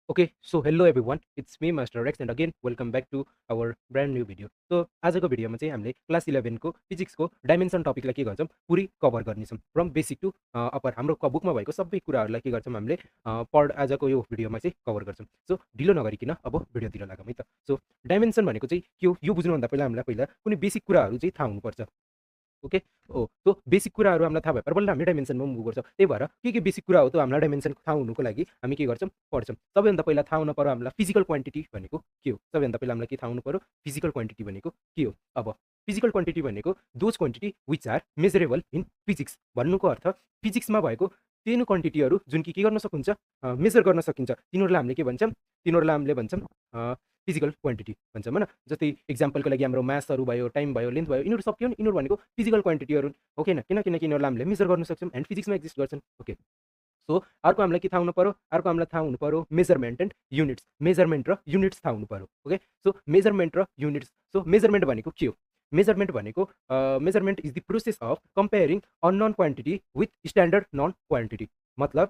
Okay, so hello everyone, it's me Master Rex and again welcome back to our brand new video. So आजको भिडियोमा चाहिँ हामीले class 11 को फिजिक्सको dimension टपिकलाई के गर्छौं पुरै कभर गर्नेछौं फ्रम बेसिक टु अपर हाम्रो बुकमा भएको सबै कुराहरुलाई के गर्छौं हामीले आजको यो भिडियोमा चाहिँ कभर गर्छौं. सो ढिलो नगरिकिन अब भिडियोतिर लागौं है त. सो डाइमेन्सन भनेको चाहिँ के हो यो बुझ्नुभन्दा पहिला हामीलाई पहिला कुनै बेसिक कुराहरु चाहिँ थाहा हुनुपर्छ. ओके हो त्यो बेसिक कुराहरु हामीलाई थाहा भएपछि बल्ल हामी डाइमेन्सनमा मुभ गर्छौं. त्यही भएर के बेसिक कुरा हो त्यो हामीलाई डाइमेन्सन थाहा हुनुको लागि हामी के गर्छौं पढ्छौं. सबैभन्दा पहिला थाहा हुन पर्यो हामीलाई फिजिकल क्वान्टिटी भनेको के हो. सबैभन्दा पहिला हामीलाई के थाहा हुनु पर्यो फिजिकल क्वान्टिटी भनेको के हो. अब फिजिकल क्वान्टिटी भनेको those quantity which are measurable in physics भन्नुको अर्थ फिजिक्समा भएको तीन क्वान्टिटीहरु जुन कि के गर्न सकिन्छ मेजर गर्न सकिन्छ तिनीहरुलाई हामीले के भन्छौं तिनीहरुलाई हामीले भन्छौं फिजिकल क्वान्टिटी भन्छौं हैन. जस्तै एक्जाम्पलको लागि हाम्रो मासहरु भयो टाइम भयो लेन्थ भयो यिनीहरु सक्यो नि यिनीहरु भनेको फिजिकल क्वान्टिटीहरु हो किन किनकि यिनीहरुलाई हामीले मेजर गर्न सक्छौं एन्ड फिजिक्समा एक्जिस्ट गर्छन्. ओके सो अर्को हामीलाई के थाहा हुनु पर्यो अर्को हामीलाई थाहा हुनु पर्यो मेजरमेन्ट एन्ड युनिट्स. मेजरमेन्ट र युनिट्स थाहा हुनु पर्यो. ओके सो मेजरमेन्ट र युनिट्स. सो मेजरमेन्ट भनेको के हो. मेजरमेन्ट भनेको measurement is the process of comparing unknown quantity with standard known quantity. मतलब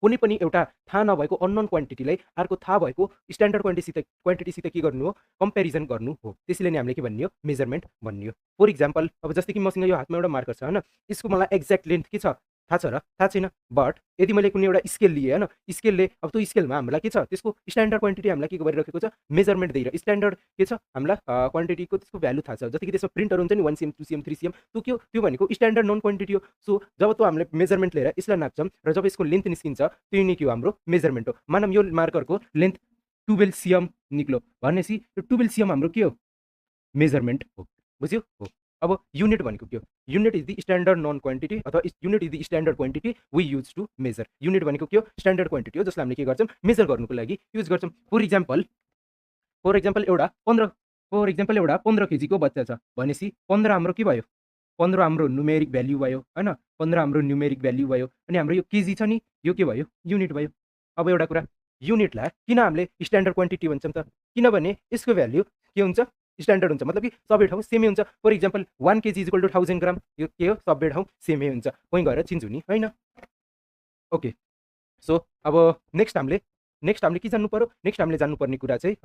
कुनै पनि एउटा थाहा नभएको अननोन क्वान्टिटीलाई अर्को थाहा भएको स्ट्यान्डर्ड क्वान्टिटीसित के गर्नु हो कम्पेरिजन गर्नु हो. त्यसैले नै हामीले के भन्ने हो मेजरमेन्ट भन्ने हो. फर इक्जाम्पल अब जस्तै कि मसँग यो हातमा एउटा मार्कर छ हैन यसको मलाई एक्ज्याक्ट लेन्थ के छ थाहा छ र थाहा छैन. बट यदि मैले कुनै एउटा स्केल लिएँ हैन स्केलले अब त्यो स्केलमा हामीलाई के छ त्यसको स्ट्यान्डर्ड क्वान्टिटी हामीलाई के गरिरहेको छ मेजरमेन्ट दिएर स्ट्यान्डर्ड के छ हामीलाई क्वान्टिटीको त्यसको भ्यालु थाहा छ. जस्तै कि त्यसमा प्रिन्टहरु हुन्छ नि 1 cm 2 cm 3 cm त्यो भनेको स्ट्यान्डर्ड नन क्वान्टिटी हो. सो जब त्यो हामीले मेजरमेन्ट लिएर यसलाई नाप्छौं र जब यसको लेन्थ निस्किन्छ त्यो नै के हो हाम्रो मेजरमेन्ट हो. मानौं यो मार्करको लेन्थ 12 cm निक्लो भनेपछि यो 12 cm हाम्रो के हो मेजरमेन्ट हो. बुझ्यो हो. अब युनिट भनेको के हो unit is the standard known quantity अथवा unit is the standard quantity we use to measure. Unit भनेको के हो स्ट्यान्डर्ड क्वान्टिटी हो जसलाई हामीले के गर्छौं मेजर गर्नुको लागि युज गर्छौं. फर इक्जाम्पल एउटा 15 केजी को बच्चा छ भनेपछि 15 हाम्रो के भयो 15 हाम्रो न्युमेरिक भ्याल्यु भयो हैन 15 हाम्रो न्युमेरिक भ्याल्यु भयो अनि हाम्रो यो केजी छ नि यो के भयो युनिट भयो. अब एउटा कुरा युनिटलाई किन हामीले स्ट्यान्डर्ड क्वान्टिटी भन्छौं त किनभने यसको भ्याल्यु के हुन्छ स्ट्यान्डर्ड हुन्छ. मतलब कि सबै ठाउँ सेमै हुन्छ. For example 1 kg is equal to 1000 gram यो के हो सबै ठाउँ सेमै हुन्छ कहीँ गएर चिन्जु नि हैन. ओके सो अब नेक्स्ट हामीले के जान्नु पर्यो नेक्स्ट हामीले जान्नुपर्ने कुरा चाहिँ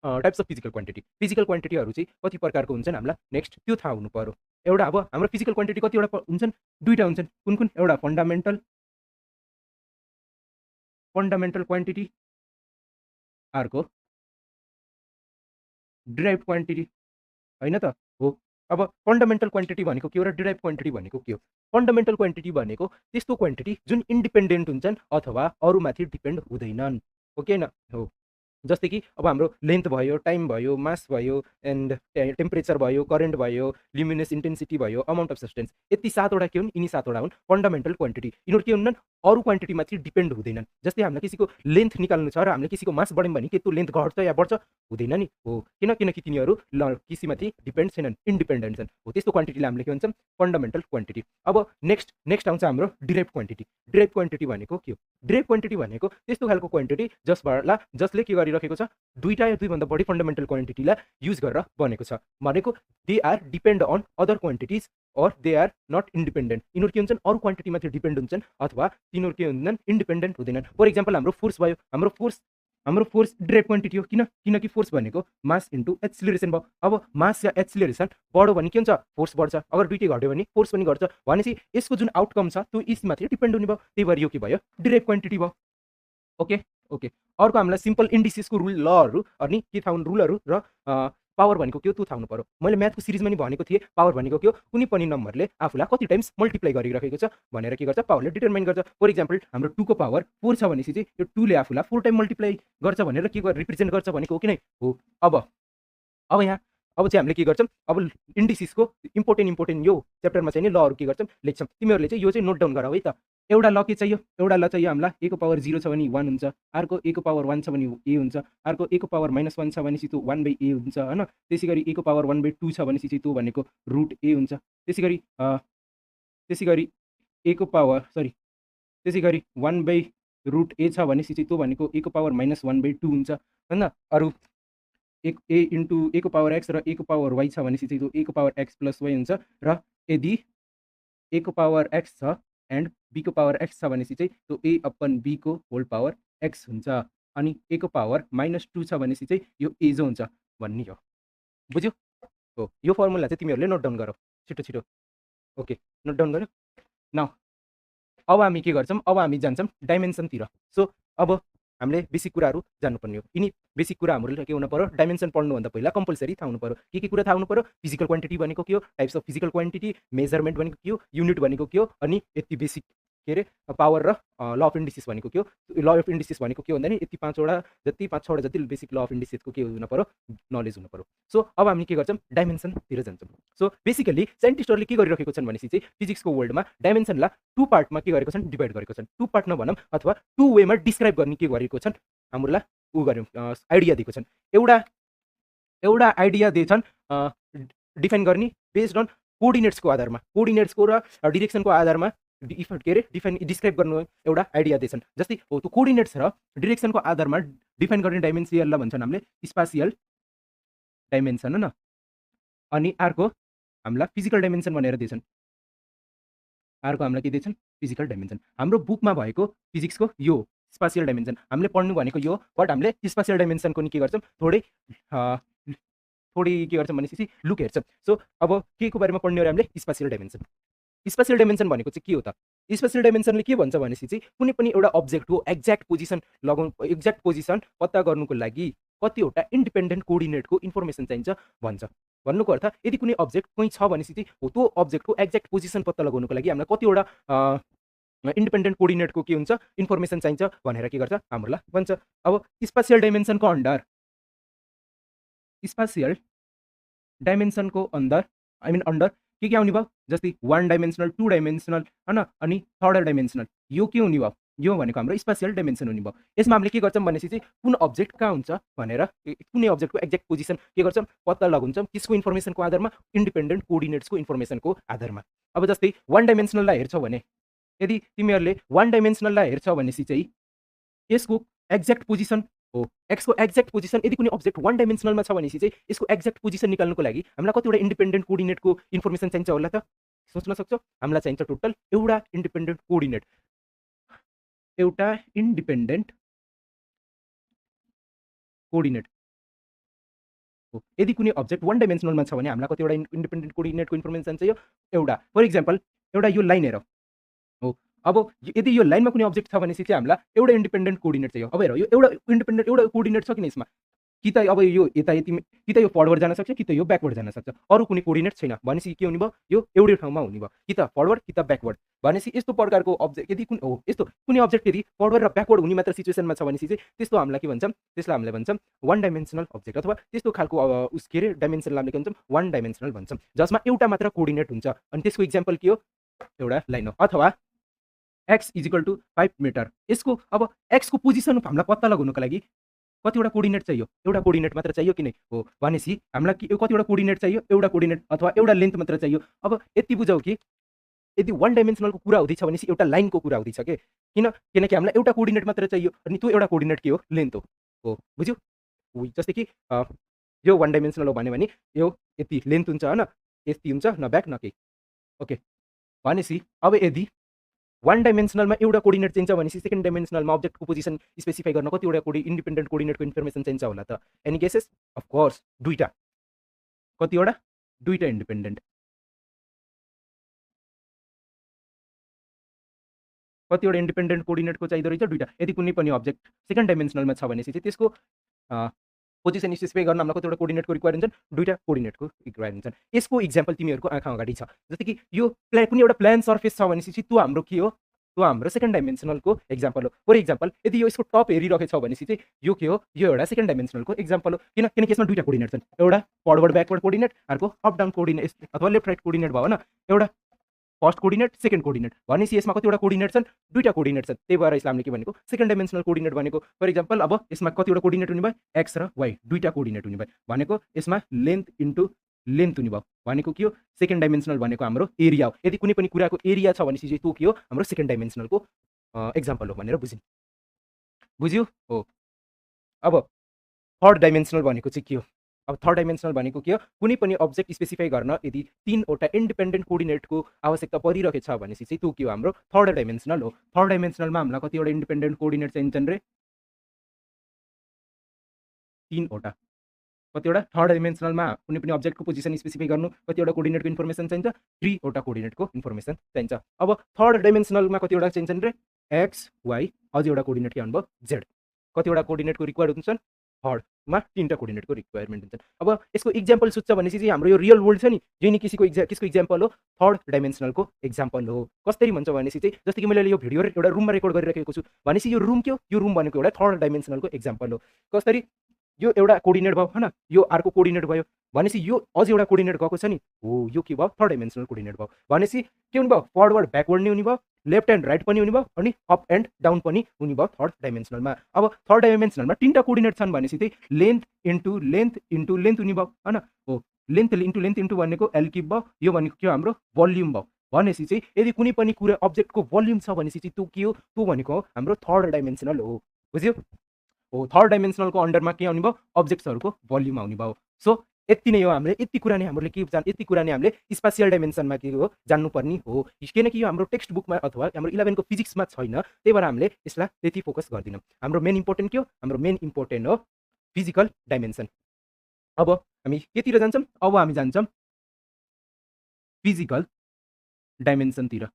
types of physical quantity. Physical क्वान्टिटीहरु चाहिँ कति प्रकारको हुन्छन् हामीलाई नेक्स्ट त्यो थाहा हुनु पर्यो. एउटा अब हाम्रो फिजिकल क्वान्टिटी कतिवटा हुन्छन् दुईटा हुन्छन् कुन एउटा फन्डामेन्टल क्वान्टिटी अर्को डिराइभ्ड क्वान्टिटी हैन त हो. अब फन्डामेन्टल क्वान्टिटी भनेको के हो र डिराइभ्ड क्वान्टिटी भनेको के हो. फन्डामेन्टल क्वान्टिटी भनेको त्यस्तो क्वान्टिटी जुन इन्डिपेन्डेन्ट हुन्छन् अथवा अरूमाथि डिपेन्ड हुँदैनन् हो कि हैन हो. जस्तै कि अब हाम्रो लेन्थ भयो टाइम भयो मास भयो एन्ड टेम्परेचर भयो करेन्ट भयो ल्युमिनस इन्टेन्सिटी भयो अमाउन्ट अफ सब्सटेन्स यति सातवटा के हुन् यिनी सातवटा हुन् फन्डामेन्टल क्वान्टिटी. यिनीहरू के हुन्छन् अरू क्वान्टिटीमाथि डिपेन्ड हुँदैनन्. जस्तै हामीलाई किसिको लेन्थ निकाल्नु छ र हामीले किसिको मास बढ्यौँ भने के त्यो लेन्थ घट्छ या बढ्छ हुँदैन नि हो. किनकि तिनीहरू किसिमाथि डिपेन्ड छैनन् इन्डिपेन्डेन्ट छन् हो. त्यस्तो क्वान्टिटीलाई हामीले के भन्छौँ फन्डामेन्टल क्वान्टिटी. अब नेक्स्ट आउँछ हाम्रो डिराइभ्ड क्वान्टिटी. डिराइभ्ड क्वान्टिटी भनेको के हो डिराइभ्ड क्वान्टिटी भनेको त्यस्तो खालको क्वान्टिटी जसले के गरिरहेको छ दुईटा या दुईभन्दा बढी फन्डामेन्टल क्वान्टिटीलाई युज गरेर बनेको छ भनेको they are depend on other quantities or they are not independent. यिनीहरू के हुन्छन् अरू क्वान्टिटीमाथि डिपेन्ड हुन्छन् अथवा तिनीहरू के हुँदैनन् इन्डिपेन्डेन्ट हुँदैनन्. फर इक्जाम्पल हाम्रो फोर्स भयो हाम्रो फोर्स डिराइभ क्वान्टिटी हो किनकि फोर्स भनेको मास इन्टु एक्सिलरेसन भयो. अब मास या एक्सिलरेसन बढ्यो भने के हुन्छ फोर्स बढ्छ अगर दुईटै घट्यो भने फोर्स पनि घट्छ भनेपछि यसको जुन आउटकम छ त्यो यसमाथि डिपेन्ड हुने भयो. त्यही भएर यो के भयो डिराइभ क्वान्टिटी भयो. ओके अर्को हामीलाई सिम्पल इन्डिसेसको लहरू अनि के थाहा हुन् रुलहरू र पावर भनेको के हो त्यो थाहा हुनु पर्यो. मैले म्याथको सिरिजमा नि भनेको थिएँ पावर भनेको के हो कुनै पनि नम्बरले आफूलाई कति टाइम्स मल्टिप्लाई गरिरहेको छ भनेर के गर्छ पावरले डिटरमाइन गर्छ. फर इक्जाम्पल हाम्रो 2 को पावर 4 छ भनेपछि चाहिँ यो 2 ले आफूलाई 4 टाइम मल्टिप्लाई गर्छ भनेर के रिप्रेजेन्ट गर्छ भनेको हो कि नै हो. अब चाहिँ हामीले के गर्छौँ अब इन्डिसेसको इम्पोर्टेन्ट यो च्याप्टरमा चाहिँ नि लहरू के गर्छौँ लेख्छौँ. तिमीहरूले चाहिँ यो चाहिँ नोट डाउन गराऊ है त. एउटा ल के चाहियो एउटा ल चाहियो हामीलाई a को पावर 0 छ भने 1 हुन्छ अर्को a को पावर 1 छ भने a हुन्छ अर्को a को पावर -1 छ भनेपछि त्यो 1/a हुन्छ हैन. त्यसैगरी a को पावर 1/2 छ भनेपछि चाहिँ त्यो भनेको √a हुन्छ. त्यसैगरी a को पावर त्यसैगरी 1/√a छ भनेपछि चाहिँ त्यो भनेको a को पावर -1/2 हुन्छ हैन. अरु a इन्टु a को पावर x र a को पावर y छ भनेपछि चाहिँ त्यो a को पावर x प्लस y हुन्छ र यदि a को पावर x छ एन्ड b को पावर x छ भनेपछि चाहिँ त्यो a अपन b को होल पावर एक्स हुन्छ अनि a को पावर -2 छ भनेपछि चाहिँ यो a जो हुन्छ भन्ने हो। बुझ्यो? हो यो फर्मुला चाहिँ तिमीहरूले नोट डाउन गरौ छिटो छिटो। ओके नोट डाउन गर्यो? नाउ अब हामी के गर्छौँ, अब हामी जान्छौँ डाइमेन्सनतिर। सो अब हामीले बेसिक कुराहरू जान्नुपर्ने हो। यिनी बेसिक कुरा हाम्रो के हुनु पर्यो, डाइमेन्सन पढ्नुभन्दा पहिला कम्पलसरी थाहा हुनु पर्यो। के कुरा थाहा हुनु पर्यो? फिजिकल क्वान्टिटी भनेको के हो, types of physical quantity, measurement भनेको के हो, युनिट भनेको के हो, अनि यति बेसिक के अरे पावर र ल अफ इन्डिसिस भनेको के हो। ल अफ इन्डिसिस भनेको के हो भन्दा नि यति 5 6 जति बेसिक ल अफ इन्डिसिसको के हुनु पर्यो, नलेज हुनु पर्यो। सो अब हामी के गर्छौँ, डाइमेन्सनतिर जान्छौँ। सो बेसिकली साइन्टिस्टहरूले के गरिरहेको छन् भनेपछि चाहिँ फिजिक्सको वर्ल्डमा डाइमेन्सनलाई 2 पार्टमा के गरेको छन्, डिभाइड गरेको छन्। 2 पार्ट नभनौँ अथवा 2 वेमा डिस्क्राइब गर्ने के गरेको छन्, हाम्रोलाई गर्यौँ आइडिया दिएको छन्। एउटा आइडिया दिएछन् डिफाइन गर्ने बेस्ड अन कोअर्डिनेट्सको आधारमा, कोअर्डिनेट्सको र डिरेक्सनको आधारमा के अरे डिस्क्राइब गर्नु एउटा आइडिया दिएछन्। जस्तै हो त्यो कोअर्डिनेट्स र डिरेक्सनको आधारमा डिफाइन गर्ने डाइमेन्सनलाई भन्छन् हामीले स्पासियल डाइमेन्सन होइन। अनि अर्को हामीलाई फिजिकल डाइमेन्सन भनेर दिएछन्। अर्को हामीलाई के दिएछन्, फिजिकल डाइमेन्सन। हाम्रो बुकमा भएको फिजिक्सको यो स्पासियल डाइमेन्सन हामीले पढ्नु भनेको यो, बट हामीले स्पासियल डाइमेन्सनको नि के गर्छौँ, थोरै के गर्छौँ भनेपछि लुक हेर्छौँ। सो अब के को बारेमा पढ्ने हो हामीले, स्पासियल डाइमेन्सन। स्पेसियल डाइमेन्सन भनेको चाहिँ के हो त? स्पेसियल डाइमेन्सनले के भन्छ भनेपछि चाहिँ कुनै पनि एउटा अब्जेक्टको एक्ज्याक्ट पोजिसन पत्ता गर्नुको लागि कतिवटा इन्डिपेन्डेन्ट कोअर्डिनेटको इन्फर्मेसन चाहिन्छ भन्छ। भन्नुको अर्थ यदि कुनै अब्जेक्ट कहीँ छ भनेपछि चाहिँ हो त्यो अब्जेक्टको एक्ज्याक्ट पोजिसन पत्ता लगाउनुको लागि हामीलाई कतिवटा इन्डिपेन्डेन्ट कोअर्डिनेटको के हुन्छ, इन्फर्मेसन चाहिन्छ भनेर के गर्छ, हामीहरूलाई भन्छ। अब स्पेसियल डाइमेन्सनको अन्डर के आउने भयो, जस्तै 1 डाइमेन्सनल, 2 डाइमेन्सनल होइन, अनि 3rd डाइमेन्सनल, यो के हुने भयो, यो भनेको हाम्रो स्पेसियल डाइमेन्सन हुने भयो। यसमा हामीले के गर्छौँ भनेपछि चाहिँ कुन अब्जेक्ट कहाँ हुन्छ भनेर कुनै अब्जेक्टको एक्ज्याक्ट पोजिसन के गर्छौँ, पत्ता लगाउँछौँ किसको इन्फर्मेसनको आधारमा, इन्डिपेन्डेन्ट कोअर्डिनेट्सको इन्फर्मेसनको आधारमा। अब जस्तै 1 डाइमेन्सनललाई हेर्छौ भने, यदि तिमीहरूले 1 डाइमेन्सनललाई हेर्छौ भनेपछि चाहिँ यसको एक्ज्याक्ट पोजिसन हो, एक्सको एक्ज्याक्ट पोजिसन यदि कुनै अब्जेक्ट 1 डाइमेन्सनलमा छ भनेपछि चाहिँ यसको एक्ज्याक्ट पोजिसन निकाल्नुको लागि हामीलाई कतिवटा इन्डिपेन्डेन्ट कोअर्डिनेटको इन्फर्मेसन चाहिन्छ होला त? सोच्न सक्छौ? हामीलाई चाहिन्छ टोटल एउटा इन्डिपेन्डेन्ट कोअर्डिनेट हो। यदि कुनै अब्जेक्ट 1 डाइमेन्सनलमा छ भने हामीलाई कतिवटा इन्डिपेन्डेन्ट कोअर्डिनेटको इन्फर्मेसन चाहियो, एउटा। फर इक्जाम्पल एउटा यो लाइन हेर हो, अब यदि यो लाइनमा कुनै अब्जेक्ट छ भनेपछि चाहिँ हामीलाई एउटा इन्डिपेन्डेन्ट कोअर्डिनेट चाहियो। अब हेर यो एउटा कोअर्डिनेट छ कि यसमा, कि त अब यो यता कि त यो फरवर्ड जान सक्छ, कि त यो ब्याकवर्ड जान सक्छ, अरू कुनै कोअर्डिनेट छैन भनेपछि के हुने भयो, यो एउटै ठाउँमा हुने भयो, कि त फरवर्ड कि त ब्याकवर्ड। भनेपछि यस्तो प्रकारको अब्जेक्ट यदि यस्तो कुनै अब्जेक्ट यदि फरवर्ड र ब्याकवर्ड हुने मात्र सिचुएसनमा छ भनेपछि चाहिँ त्यस्तो हामीलाई के भन्छौँ, त्यसलाई हामीले भन्छौँ 1 डाइमेन्सनल अब्जेक्ट, अथवा त्यस्तो खालको के अरे डाइमेन्सनलाई हामीले के भन्छौँ, 1 डाइमेन्सनल भन्छौँ, जसमा एउटा मात्र कोअर्डिनेट हुन्छ। अनि त्यसको इक्जाम्पल के हो, एउटा लाइन हो। अथवा x = 5 मिटर, यसको अब एक्सको पोजिसन हामीलाई पत्ता लगाउनुको लागि कतिवटा कोअर्डिनेट चाहियो, एउटा कोअर्डिनेट मात्र चाहियो कि नै हो, भनेपछि हामीलाई कतिवटा कोअर्डिनेट चाहियो, एउटा कोअर्डिनेट अथवा एउटा लेन्थ मात्र चाहियो। अब यति बुझौ कि यदि 1 डाइमेन्सनलको कुरा हुँदैछ भनेपछि एउटा लाइनको कुरा हुँदैछ के, किनकि हामीलाई एउटा कोअर्डिनेट मात्र चाहियो, अनि त्यो एउटा कोअर्डिनेट के हो, लेन्थ हो। बुझ्यौ? जस्तै कि यो 1 डाइमेन्सनल हो भने यो यति लेन्थ हुन्छ होइन, यति हुन्छ, न ब्याक न केही। ओके, भनेपछि अब यदि 1 डाइमेन्सनलमा एउटा कोअर्डिनेट चाहिन्छ भनेपछि सेकेन्ड डाइमेन्सनलमा अब्जेक्टको पोजिसन स्पेसिफाई गर्न कतिवटा इन्डिपेन्डेन्ट कोअर्डिनेटको इन्फर्मेसन चाहिन्छ होला त? Any guesses? अफ कोर्स दुईटा। कतिवटा? दुईटा इन्डिपेन्डेन्ट। कतिवटा इन्डिपेन्डेन्ट कोअर्डिनेटको चाहिँदो रहेछ, दुईटा। यदि कुनै पनि अब्जेक्ट सेकेन्ड डाइमेन्सनलमा छ भनेपछि चाहिँ त्यसको पोजिसन स्पेसिफाई गर्न हामीलाई कतिवटा कोअर्डिनेटको रिक्वायर हुन्छन्, दुईटा कोअर्डिनेटको रिक्वायर हुन्छन्। यसको इक्जाम्पल तिमीहरूको आँखा अगाडि छ, जस्तै कि यो कुनै एउटा प्लेन सर्फेस छ भनेपछि त्यो हाम्रो के हो, त्यो हाम्रो सेकेन्ड डाइमेन्सनलको एक्जाम्पल हो। फर इक्जाम्पल यदि यो यसको टप हेरिरहेको छ भनेपछि चाहिँ यो के हो, यो एउटा सेकेन्ड डाइमेन्सनलको एक्जाम्पल हो। किनकि यसमा दुईटा कोअर्डिनेट छन्, एउटा फरवर्ड ब्याकवर्ड कोअर्डिनेट, अर्को अप डाउन कोअर्डिनेट अथवा लेफ्ट राइट कोअर्डिनेट भयो होइन, एउटा फर्स्ट कोअर्डिनेट, सेकेन्ड कोअर्डिनेट। भनेपछि यसमा कतिवटा कोअर्डिनेट छन्, दुईटा कोअर्डिनेट छन्, त्यही भएर यसलाई हामीले के भनेको, सेकेन्ड डाइमेन्सनल कोअर्डिनेट भनेको। फर इक्जाम्पल अब यसमा कतिवटा कोअर्डिनेट हुने भयो, एक्स र वाइ, दुईटा कोअर्डिनेट हुने भयो भनेको यसमा लेन्थ इन्टु लेन्थ हुने भयो भनेको के हो, सेकेन्ड डाइमेन्सनल भनेको हाम्रो एरिया हो। यदि कुनै पनि कुराको एरिया छ भनेपछि चाहिँ त्यो के हो, हाम्रो सेकेन्ड डाइमेन्सनलको एक्जाम्पल हो भनेर बुझ्यो? हो। अब थर्ड डाइमेन्सनल भनेको चाहिँ के हो? अब थर्ड डाइमेन्सनल भनेको के हो, कुनै पनि अब्जेक्ट स्पेसिफाई गर्न यदि 3वटा इन्डिपेन्डेन्ट कोअर्डिनेटको आवश्यकता परिरहेको छ भनेपछि चाहिँ त्यो के हो, हाम्रो थर्ड डाइमेन्सनल हो। थर्ड डाइमेन्सनलमा हामीलाई कतिवटा इन्डिपेन्डेन्ट कोअर्डिनेट चाहिन्छन् रे, 3वटा कतिवटा थर्ड डाइमेन्सनलमा कुनै पनि अब्जेक्टको पोजिसन स्पेसिफाई गर्नु कतिवटा कोअर्डिनेटको इन्फर्मेसन चाहिन्छ 3वटा कोअर्डिनेटको इन्फर्मेसन चाहिन्छ। अब थर्ड डाइमेन्सनलमा कतिवटा चाहिन्छन् रे एक्स वाइ अझ एउटा कोअर्डिनेट के भन्नुभयो जेड कतिवटा कोअर्डिनेटको रिक्वायर्ड हुन्छन् थर्डमा 3टा कोअर्डिनेटको रिक्वायरमेन्ट हुन्छन्। अब यसको इक्जाम्पल सोध्छ भनेपछि चाहिँ हाम्रो यो रियल वर्ल्ड छ नि यो नि किसको इक्जाम्पल हो थर्ड डाइमेन्सनलको इक्जाम्पल हो। कसरी भन्छ भनेपछि चाहिँ जस्तो कि मैले यो भिडियो एउटा रुममा रेकर्ड गरिरहेको छु भनेपछि यो रुम के हो यो रुम भनेको एउटा थर्ड डाइमेन्सनलको इक्जाम्पल हो। कसरी यो एउटा कोअर्डिनेट भयो हैन यो अर्को कोअर्डिनेट भयो भनेपछि यो अझ एउटा कोअर्डिनेट गएको छ नि हो यो के भयो थर्ड डाइमेन्सनल कोअर्डिनेट भयो भनेपछि के हुने भयो फरवर्ड ब्याकवर्ड नि हुने भयो लेफ्ट एन्ड राइट पनि हुने भयो अनि अप एन्ड डाउन पनि हुने भयो थर्ड डाइमेन्सनलमा। अब थर्ड डाइमेन्सनलमा 3टा कोअर्डिनेट छन् भनेपछि चाहिँ लेन्थ इन्टु लेन्थ हुने भयो हैन हो लेन्थ इन्टु भनेको एल क्युब भयो यो भनेको के हो हाम्रो भोल्युम भयो भनेपछि चाहिँ यदि कुनै पनि कुरा अब्जेक्टको भोल्युम छ भनेपछि चाहिँ त्यो के हो त्यो भनेको हाम्रो थर्ड डाइमेन्सनल हो बुझ्यो हो। थर्ड डाइमेन्सनलको अन्डरमा के आउने भयो अब्जेक्ट्सहरूको भोल्युम आउने भयो। सो यति नै हो हामीले यति कुरा नै हामीले के यति कुरा नै हामीले स्पेसियल डाइमेन्सनमा के हो जान्नुपर्ने हो किनकि यो हाम्रो टेक्स्ट बुकमा अथवा हाम्रो 11 को फिजिक्समा छैन त्यही भएर हामीले यसलाई त्यति फोकस गर्दैनौँ। हाम्रो मेन इम्पोर्टेन्ट के हो हाम्रो मेन इम्पोर्टेन्ट हो फिजिकल डाइमेन्सन। अब हामी केतिर जान्छौँ अब हामी जान्छौँ फिजिकल डाइमेन्सनतिर।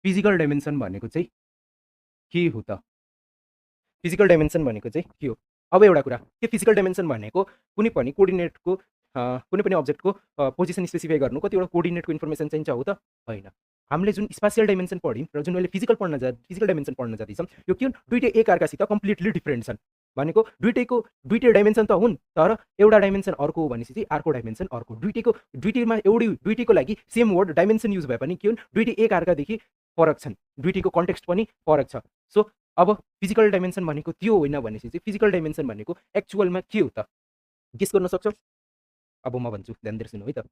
फिजिकल डाइमेन्सन भनेको चाहिँ के हो त फिजिकल डाइमेन्सन भनेको चाहिँ के हो। अब एउटा कुरा के फिजिकल डाइमेन्सन भनेको कुनै पनि कोअर्डिनेटको कुनै पनि अब्जेक्टको पोजिसन स्पेसिफाई गर्नु कतिवटा कोअर्डिनेटको इन्फर्मेसन चाहिन्छ हो त होइन। हामीले जुन स्पेसियल डाइमेन्सन पढ्यौँ र जुन अहिले फिजिकल डाइमेन्सन पढ्न जाँदैछौँ यो के हुन् दुईटै एकअर्कासित कम्प्लिटली डिफ्रेन्ट छन् भनेको दुईटै डाइमेन्सन त हुन् तर एउटा डाइमेन्सन अर्को हो भनेपछि चाहिँ अर्को डाइमेन्सन अर्को दुईटैमा दुईटैको लागि सेम वर्ड डाइमेन्सन युज भए पनि के हुन् दुईटै एकअर्कादेखि फरक छन् दुईटैको कन्टेक्स्ट पनि फरक छ। सो अब फिजिकल डाइमेन्सन भनेको त्यो होइन भनेपछि चाहिँ फिजिकल डाइमेन्सन भनेको एक्चुअलमा के हो त गेस गर्न सक्छौ। अब म भन्छु ध्यान दिएर सुन्नु है त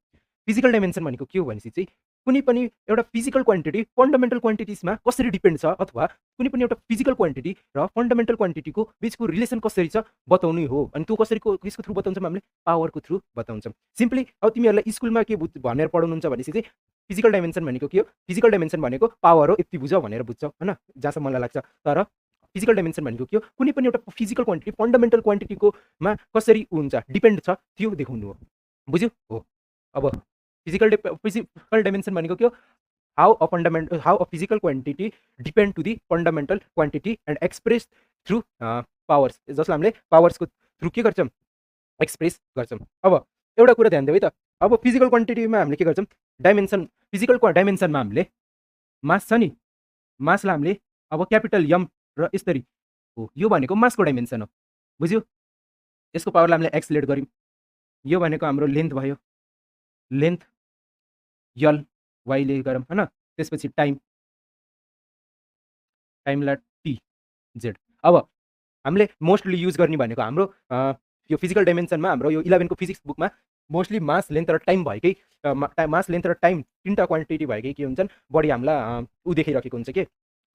फिजिकल डाइमेन्सन भनेको के हो भनेपछि चाहिँ कुनै पनि एउटा फिजिकल क्वान्टिटी फन्डामेन्टल क्वान्टिटिजमा कसरी डिपेन्ड छ अथवा कुनै पनि एउटा फिजिकल क्वान्टिटी र फन्डामेन्टल क्वान्टिटीको बिचको रिलेसन कसरी छ बताउनु हो। अनि त्यो कसको थ्रु बताउँछौँ हामीले पावरको थ्रु बताउँछौँ। सिम्पली अब तिमीहरूलाई स्कुलमा के भनेर पढाउनुहुन्छ भनेपछि चाहिँ फिजिकल डाइमेन्सन भनेको के हो फिजिकल डाइमेन्सन भनेको पावर हो यति बुझ भनेर बुझ्छौ हैन जहाँसम्म मलाई लाग्छ। तर फिजिकल डाइमेन्सन भनेको के हो कुनै पनि एउटा फिजिकल क्वान्टिटी फन्डामेन्टल क्वान्टिटीकोमा कसरी हुन्छ डिपेन्ड छ त्यो देखाउनु हो बुझ्यो हो। अब फिजिकल डाइमेन्सन भनेको के हो how a physical quantity depend to the fundamental quantity and express through powers जसलाई हामीले पावर्सको थ्रु के गर्छौँ एक्सप्रेस गर्छौँ। अब एउटा कुरा ध्यान देऊ है त अब फिजिकल क्वान्टिटीमा हामीले के गर्छौँ डाइमेन्सन फिजिकल डाइमेन्सनमा हामीले मास छ नि मासलाई हामीले अब क्यापिटल यम र यसरी हो यो भनेको मासको डाइमेन्सन हो बुझ्यो। यसको पावरलाई हामीले एक्स लेट गऱ्यौँ यो भनेको हाम्रो लेन्थ भयो लेन्थ यल वाइले गरौँ हैन त्यसपछि टाइमलाई टी जेड। अब हामीले मोस्टली युज गर्ने भनेको हाम्रो यो फिजिकल डाइमेन्सनमा हाम्रो यो 11 को फिजिक्स बुकमा मोस्टली मास लेन्थ र टाइम भएकै मास लेन्थ र टाइम 3टा क्वान्टिटी भएकै के हुन्छन् बढी हामीलाई ऊ देखाइरहेको हुन्छ के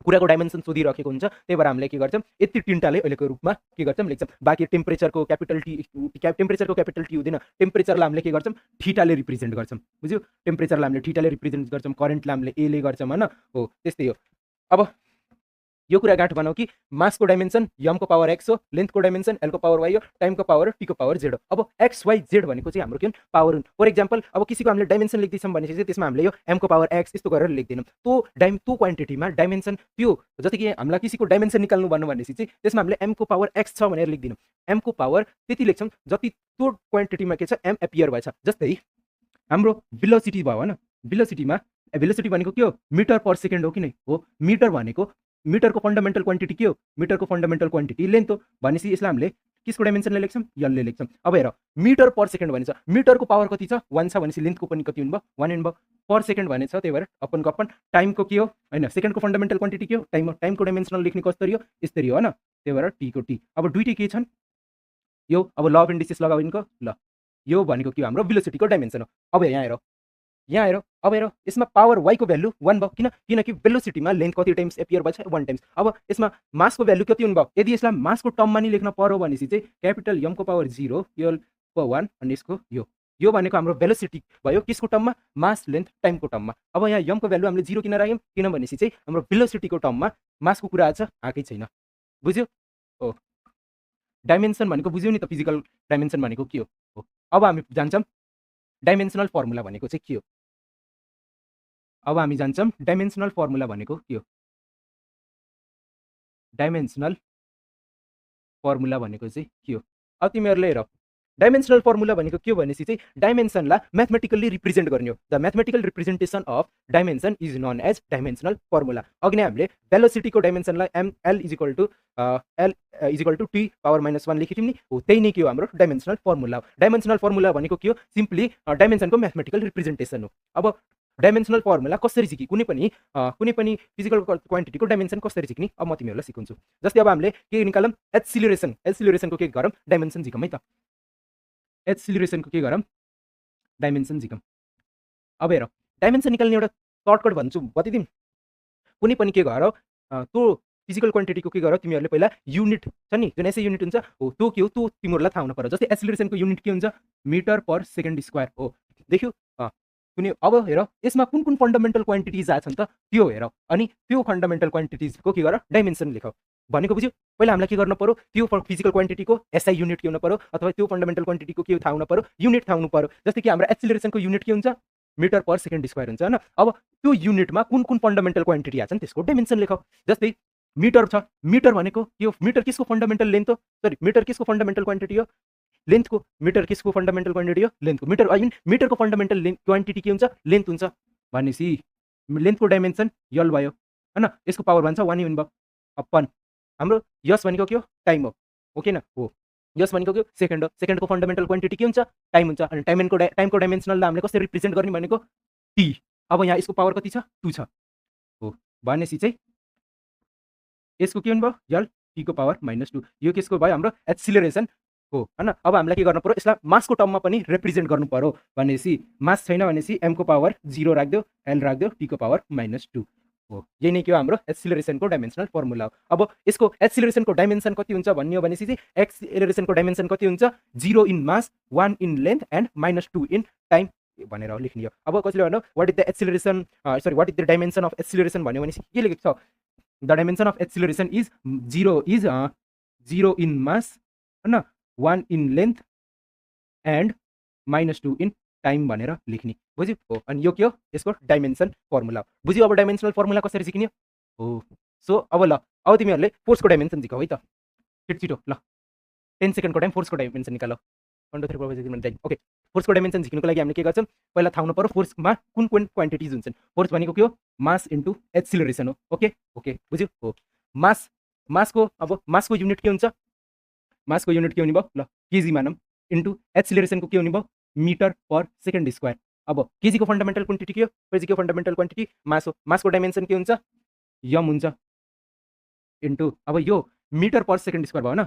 कुराको डाइमेन्सन सोधिरहेको हुन्छ। त्यही भएर हामीले के गर्छौँ यति 3टाले अहिलेको रूपमा के गर्छौँ लेख्छौँ। बाँकी टेम्परेचरको क्यापिटल टी हुँदैन टेम्परेचरलाई हामीले के गर्छौँ थीटाले रिप्रेजेन्ट गर्छौँ बुझ्यो। टेम्परेचरलाई हामीले थीटाले रिप्रेजेन्ट गर्छौँ करेन्टलाई हामीले एले गर्छौँ हैन हो त्यस्तै हो। अब यो कुरा गाँठ बनाऊ कि मासको डाइमेन्सन यमको पावर एक्स हो लेन्थको डाइमेन्सन एलको पावर वाई हो टाइमको पावर टीको पावर जेड हो। अब एक्स वाई जेड भनेको चाहिँ हाम्रो के पावर हुन्। फर इक्जाम्पल अब किसीको हामीले डाइमेन्सन लेख्दैछौँ भनेपछि चाहिँ त्यसमा हामीले यो एमको पावर एक्स यस्तो गरेर लेख्दैनौँ त्यो क्वान्टिटीमा डाइमेन्सन त्यो जति कि हामीलाई किसीको डाइमेन्सन निकाल्नु भन्नु भनेपछि चाहिँ त्यसमा हामीले एमको पावर एक्स छ भनेर लेख्दैनौँ एमको पावर त्यति लेख्छौँ जति त्यो क्वान्टिटीमा के छ एम एपियर भएछ। जस्तै हाम्रो भेलोसिटी भयो हैन भेलोसिटी भनेको के हो मिटर पर सेकेन्ड हो कि नै हो। मिटर भनेको मिटरको फन्डामेन्टल क्वान्टिटी के हो मिटरको फन्डामेन्टल क्वान्टिटी लेन्थ हो भनेपछि यसलाई हामीले किसको डाइमेन्सनले लेख्छौँ यलले लेख्छौँ। अब हेर मिटर पर सेकेन्ड भनेछ मिटरको पावर कति छ 1 छ भनेपछि लेन्थको पनि कति हुनुभयो 1 हुनुभयो पर सेकेन्ड भनेछ त्यही भएर अपनको अपन टाइमको के हो हैन सेकेन्डको फन्डामेन्टल क्वान्टिटी के हो टाइमको डाइमेन्सनल लेख्ने कसरी हो यसरी हो हैन त्यही भएर टीको टी। अब दुईटै के छन् यो अब ल अफ इन्डिसेस लगाउनुको ल यो भनेको के हो हाम्रो भेलोसिटीको डाइमेन्सन हो। अब यहाँ हेर अब हेर यसमा पावर वाई को भ्यालु 1 भयो किनकि भेलोसिटीमा लेन्थ कति टाइम्स एपियर भएछ 1 टाइम्स। अब यसमा मासको भ्यालु कति हुनुभयो यदि यसलाई मासको टर्ममा नि लेख्न पर्यो भनेपछि चाहिँ क्यापिटल यमको पावर 0 यल पावर 1 अनि यसको यो भनेको हाम्रो भेलोसिटी भयो किसको टर्ममा मास लेन्थ टाइमको टर्ममा। अब यहाँ यमको भ्यालु हामीले 0 किन राख्यौँ किनभनेपछि चाहिँ हाम्रो भेलोसिटीको टर्ममा मासको कुरा आछ आएकै छैन बुझ्यो हो। डाइमेन्सन भनेको बुझ्यौ नि त, फिजिकल डाइमेन्सन भनेको के हो। अब हामी जान्छौँ डाइमेन्सनल फर्मुला भनेको चाहिँ के हो। अब हामी जान्छौँ डाइमेन्सनल फर्मुला भनेको के हो। डाइमेन्सनल फर्मुला भनेको चाहिँ के हो। अब तिमीहरूले हेर, डाइमेन्सनल फर्मुला भनेको के हो भनेपछि चाहिँ डाइमेन्सनलाई म्याथमेटिकल्ली रिप्रेजेन्ट गर्ने हो। The mathematical representation of dimension is known as dimensional formula. अघि नै हामीले भेलोसिटीको डाइमेन्सनलाई L is equal to T power -1 लेखेको थियौँ नि, हो त्यही नै के हो हाम्रो डाइमेन्सनल फर्मुला। डाइमेन्सनल फर्मुला भनेको के हो, सिम्पली डाइमेन्सनको म्याथमेटिकल रिप्रेजेन्टेसन हो। अब डाइमेन्सनल फर्मुला कसरी सिक्ने, कुनै पनि फिजिकल क्वान्टिटीको डाइमेन्सन कसरी सिक्ने अब म तिमीहरूलाई सिकाउँछु। जस्तै अब हामीले के निकालौँ, एक्सिलरेसनको के गरौँ, डाइमेन्सन सिकौँ है त। एक्सिलरेसनको के गरौँ, डाइमेन्सन सिकौँ। अब हेर, डाइमेन्सन निकाल्ने एउटा सर्टकट भन्छु, बताइदिउँ। कुनै पनि के गर, त्यो फिजिकल क्वान्टिटीको के गर, तिमीहरूले पहिला युनिट छ नि, जुन एसआई युनिट हुन्छ हो, त्यो के हो त्यो तिमीहरूलाई थाहा हुनु पर्यो। जस्तै एक्सिलरेसनको युनिट के हुन्छ, मिटर पर सेकेन्ड स्क्वायर हो। देख्यौ, कुनै अब हेर यसमा कुन कुन फन्डामेन्टल क्वान्टिटिज आछन् त त्यो हेर, अनि त्यो फन्डामेन्टल क्वान्टिटिजको के गर, डाइमेन्सन लेख भनेको बुझ्यौ। पहिला हामीलाई के गर्नु पर्यो, त्यो फिजिकल क्वान्टिटीको एसआई युनिट के हुनु पर्यो, अथवा त्यो फन्डामेन्टल क्वान्टिटीको के थाहा हुनु पर्यो, युनिट थाहा हुनु पर्यो। जस्तै कि हाम्रो एक्सिलरेसनको युनिट के हुन्छ, मिटर पर सेकेन्ड स्क्वायर हुन्छ हैन। अब त्यो युनिटमा कुन कुन फन्डामेन्टल क्वान्टिटी आछन् त्यसको डाइमेन्सन लेख। जस्तै मिटर छ, मिटर भनेको यो मिटर किसको फन्डामेन्टल लेन्थ हो, सरी मिटर किसको फन्डामेन्टल क्वान्टिटी हो, लेन्थको। मिटर किसको फन्डामेन्टल क्वान्टिटी हो, लेन्थको। मिटर आई मिन मिटरको फन्डामेन्टल क्वान्टिटी के हुन्छ, लेन्थ हुन्छ भनेपछि लेन्थको डाइमेन्सन यल भयो हैन। यसको पावर भन्छ 1 युनिट भयो अपन हाम्रो यस भनेको के हो, टाइम हो कि न हो। यस भनेको के हो, सेकेन्ड हो। सेकेन्डको फन्डामेन्टल क्वान्टिटी के हुन्छ, टाइम हुन्छ। अनि टाइमको डाइमेन्सनललाई हामीले कसरी रिप्रेजेन्ट गर्ने भनेको टी। अब यहाँ यसको पावर कति छ, 2 छ हो भनेपछि चाहिँ यसको के हुनु भयो, यल टीको पावर -2। यो केसको भयो हाम्रो एक्सिलरेसन हो हैन। अब हामीलाई के गर्नु पर्यो, यसलाई मासको टर्ममा पनि रिप्रेजेन्ट गर्नु पर्यो भनेपछि मास छैन भनेपछि m को पावर 0 राख्दियो, l राख्दियो, t को पावर -2 हो। यही नै के हो हाम्रो एक्सिलरेसनको डाइमेन्सनल फर्मुला हो। अब यसको एक्सिलरेसनको डाइमेन्सन कति हुन्छ भन्ने हो भनेपछि चाहिँ एक्सिलरेसनको डाइमेन्सन कति हुन्छ, 0 in mass, 1 in length and -2 in time भनेर लेख्ने हो। अब कसैले भन्नु what is the acceleration, sorry what is the dimension of acceleration भन्यो भनेपछि के लेखेको छ, the dimension of acceleration is 0 in mass हैन, 1 in length and -2 in time भनेर लेख्ने, बुझ्यौ हो। अनि यो के हो, यसको डाइमेन्सन फर्मुला हो। बुझ्यौ अब डाइमेन्सनल फर्मुला कसरी सिक्ने हो। सो अब ल, अब तिमीहरूले फोर्सको डाइमेन्सन सिकाऊ है त, छिटो ल। 10 सेकेन्डको टाइम फोर्सको डाइमेन्सन निकाल। 1 2 3 4 5 6 7 8 ओके। फोर्सको डाइमेन्सन सिक्नुको लागि हामीले के गर्छौँ, पहिला थाहा हुनु पर्यो फोर्समा कुन कुन क्वान्टिटिज हुन्छन्। फोर्स भनेको के हो, मास इन्टु एक्सिलरेसन हो। ओके बुझ्यौ हो। मासको अब मासको युनिट के हुन्छ, मासको युनिट के हुने भयो, ल केजी मानौँ, इन्टु एक्सिलरेसनको के हुने भयो, मिटर पर सेकेन्ड स्क्वायर। अब केजीको फन्डामेन्टल क्वान्टिटी के हो, केजीको फन्डामेन्टल क्वान्टिटी मास हो। मासको डाइमेन्सन के हुन्छ, यम हुन्छ, इन्टु अब यो मिटर पर सेकेन्ड स्क्वायर भयो न।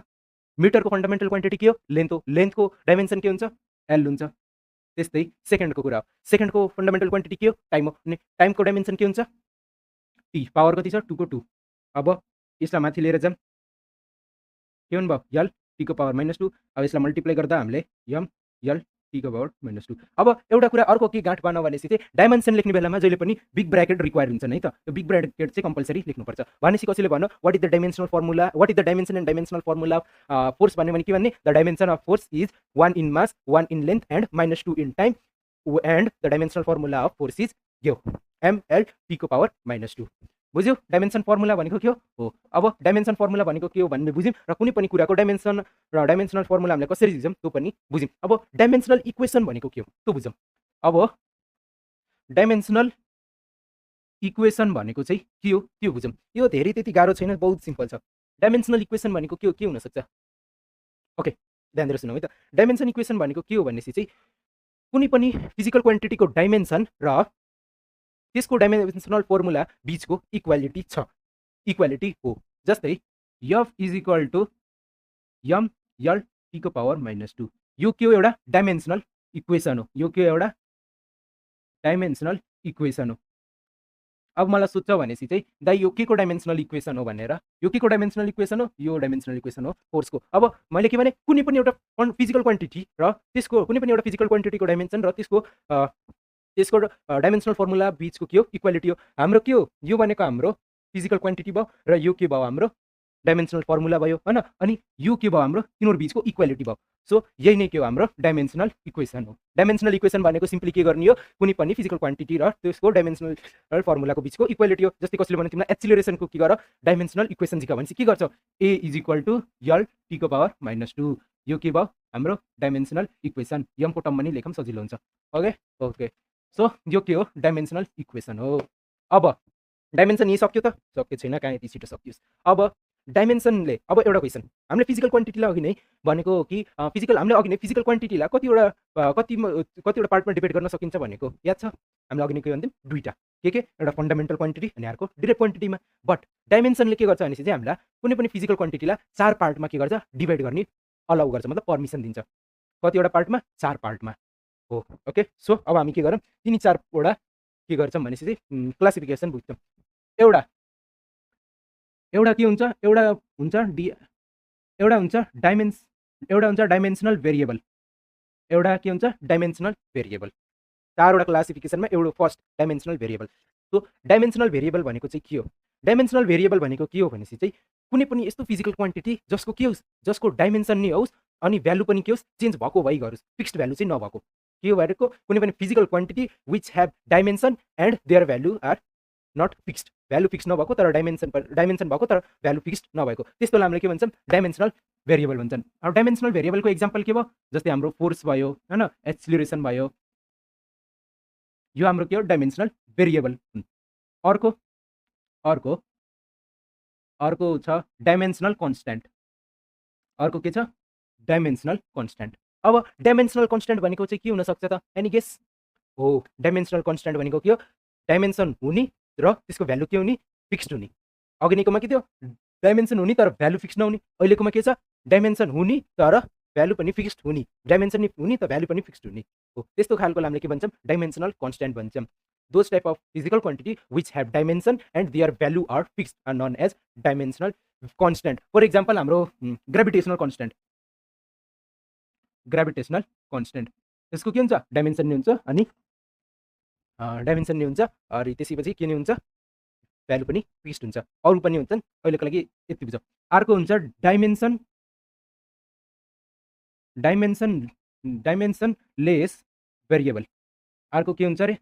मिटरको फन्डामेन्टल क्वान्टिटी के हो, लेन्थ हो। लेन्थको डाइमेन्सन के हुन्छ, एल हुन्छ। त्यस्तै सेकेन्डको कुरा हो, सेकेन्डको फन्डामेन्टल क्वान्टिटी के हो, टाइम हो। अनि टाइमको डाइमेन्सन के हुन्छ, टी, पावर कति छ, 2 को 2। अब यसलाई माथि लिएर जाऊँ, के हुनु भयो, यल टीको पावर -2। अब यसलाई मल्टिप्लाई गर्दा हामीले यम यल टीको पावर -2। अब एउटा कुरा अर्को के गाँठ बान भनेपछि चाहिँ डाइमेन्सन लेख्ने बेलामा जहिले पनि बिग ब्राकेट रिक्वायर हुन्छन् है त। त्यो बिग ब्राकेट चाहिँ कम्पल्सरी लेख्नुपर्छ। भनेपछि कसैले भन्यो what is the dimensional formula, what is the dimension and dimensional formula of force भन्यो भने के भन्ने, the dimension of force is 1 in mass, 1 in length and -2 in time and the dimensional formula of force is यो ml टीको power -2। बुझ्यौ, dimension formula भनेको के हो। अब डाइमेन्सन फर्मुला भनेको के हो भन्ने बुझ्यौँ, र कुनै पनि कुराको डाइमेन्सन र डाइमेन्सनल फर्मुला हामीले कसरी बुझ्यौँ त्यो पनि बुझ्यौँ। अब डाइमेन्सनल इक्वेसन भनेको के हो त्यो बुझौँ। अब डाइमेन्सनल इक्वेसन भनेको चाहिँ के हो त्यो बुझौँ। यो धेरै त्यति गाह्रो छैन, बहुत सिम्पल छ। डाइमेन्सनल इक्वेसन भनेको के हुनसक्छ, ओके ध्यान दिएर सुनौ है त। डाइमेन्सन इक्वेसन भनेको के हो भनेपछि चाहिँ कुनै पनि फिजिकल क्वान्टिटीको डाइमेन्सन र त्यसको डाइमेन्सनल फर्मुला बीचको इक्वालिटी छ, इक्वालिटी हो। जस्तै एफ इज इक्वल टु यम यल टीको पावर -2। यो के हो, एउटा डाइमेन्सनल इक्वेसन हो। यो के एउटा डाइमेन्सनल इक्वेसन हो। अब मलाई सोध्छ भनेपछि चाहिँ दाइ यो के को डाइमेन्सनल इक्वेसन हो भनेर, यो के को डाइमेन्सनल इक्वेसन हो, यो डाइमेन्सनल इक्वेसन हो फोर्सको। अब मैले के भने कुनै पनि एउटा फिजिकल क्वान्टिटी र त्यसको कुनै पनि एउटा फिजिकल क्वान्टिटीको डाइमेन्सन र त्यसको डाइमेन्सनल फर्मुला बीचको के हो, इक्वालिटी हो। हाम्रो के हो, यो भनेको हाम्रो फिजिकल क्वान्टिटी भयो र यो के भयो, हाम्रो डाइमेन्सनल फर्मुला भयो हैन। अनि यो के भयो हाम्रो तिनीहरू बीचको इक्वालिटी भयो। सो यही नै के हो हाम्रो डाइमेन्सनल इक्वेसन हो। डाइमेन्सनल इक्वेसन भनेको सिम्पली के गर्ने हो, कुनै पनि फिजिकल क्वान्टिटी र त्यसको डाइमेन्सनल फर्मुलाको बीचको इक्वालिटी हो। जस्तै कसैले भने तिमीलाई एक्सिलरेसनको के गर डाइमेन्सनल इक्वेसन सिका भनेपछि के गर्छ, a is equal to L T को पावर -2। यो के भयो हाम्रो डाइमेन्सनल इक्वेसन। यमको टर्ममा नि लेखम सजिलो हुन्छ। ओके ओके, सो यो के हो डाइमेन्सनल इक्वेसन हो। अब डाइमेन्सन यही सक्यो त, सक्यो छैन, कहाँ यति छिटो सकियोस्। अब डाइमेन्सनले अब एउटा क्वेसन हामीले फिजिकल क्वान्टिटीलाई अघि नै भनेको कि हामीले अघि नै फिजिकल क्वान्टिटीलाई कतिवटा पार्टमा डिभाइड गर्न सकिन्छ भनेको याद छ। हामीले अघि नै के भन्थ्यौँ, दुईवटा के एउटा फन्डामेन्टल क्वान्टिटी अनि अर्को डिरेक्ट क्वान्टिटीमा। बट डाइमेन्सनले के गर्छ भनेपछि चाहिँ हामीलाई कुनै पनि फिजिकल क्वान्टिटीलाई 4 पार्टमा के गर्छ डिभाइड गर्ने अलाउ गर्छ, मतलब पर्मिसन दिन्छ। कतिवटा पार्टमा 4 पार्टमा हो। ओके, सो अब हामी के गरौँ, 3-4वटा के गर्छौँ भनेपछि चाहिँ क्लासिफिकेसन बुझ्छौँ। एउटा के हुन्छ, एउटा हुन्छ डाइमेन्सनल भेरिएबल, एउटा के हुन्छ डाइमेन्सनल भेरिएबल। 4वटा क्लासिफिकेसनमा एउटा first dimensional variable. So dimensional variable भनेको चाहिँ के हो, डाइमेन्सनल भेरिएबल भनेको के हो भनेपछि चाहिँ कुनै पनि यस्तो फिजिकल क्वान्टिटी जसको के होस्, जसको डाइमेन्सन नै होस् अनि भ्यालु पनि के होस् चेन्ज भएको भइ गरोस्, फिक्स्ड भ्यालु चाहिँ नभएको। के हो भनेको कुनै पनि physical quantity which have dimension and their value are not fixed, value fixed नभएको तर डाइमेन्सन भएको तर भ्यालु फिक्स्ड नभएको, त्यस्तोलाई हामीले के भन्छौँ डाइमेन्सनल भेरिएबल भन्छन्। अब डाइमेन्सनल भेरिएबलको एक्जाम्पल के भयो, जस्तै हाम्रो फोर्स भयो हैन, एक्सिलरेसन भयो, यो हाम्रो के हो डाइमेन्सनल भेरिएबल। अर्को छ डाइमेन्सनल कन्स्ट्यान्ट, अर्को के छ डाइमेन्सनल कन्स्ट्यान्ट। अब डाइमेन्सनल कन्स्ट्यान्ट भनेको चाहिँ के हुनसक्छ त, एनी गेस हो। डाइमेन्सनल कन्स्ट्यान्ट भनेको के हो, डाइमेन्सन हुने र त्यसको भ्यालु के हुने फिक्स्ड हुने। अघि नैकोमा के थियो डाइमेन्सन हुने तर भ्यालु फिक्स नहुने, अहिलेकोमा के छ डाइमेन्सन हुने तर भ्यालु पनि फिक्स्ड हुने, डाइमेन्सन हुने त भ्यालु पनि फिक्स्ड हुने हो। त्यस्तो खालको हामीले के भन्छौँ डाइमेन्सनल कन्स्ट्यान्ट भन्छौँ। Those type of physical quantity which have dimension and their value are fixed are known as dimensional constant. For example हाम्रो ग्राभिटेसनल कन्स्ट्यान्ट, यसको के हुन्छ डाइमेन्सन नि हुन्छ अनि त्यसपछि के नि हुन्छ भ्यालु पनि फिक्स्ड हुन्छ, अरू पनि हुन्छन्, अहिलेको लागि यति बुझ। अर्को हुन्छ डाइमेन्सनलेस भेरिएबल, अर्को के हुन्छ अरे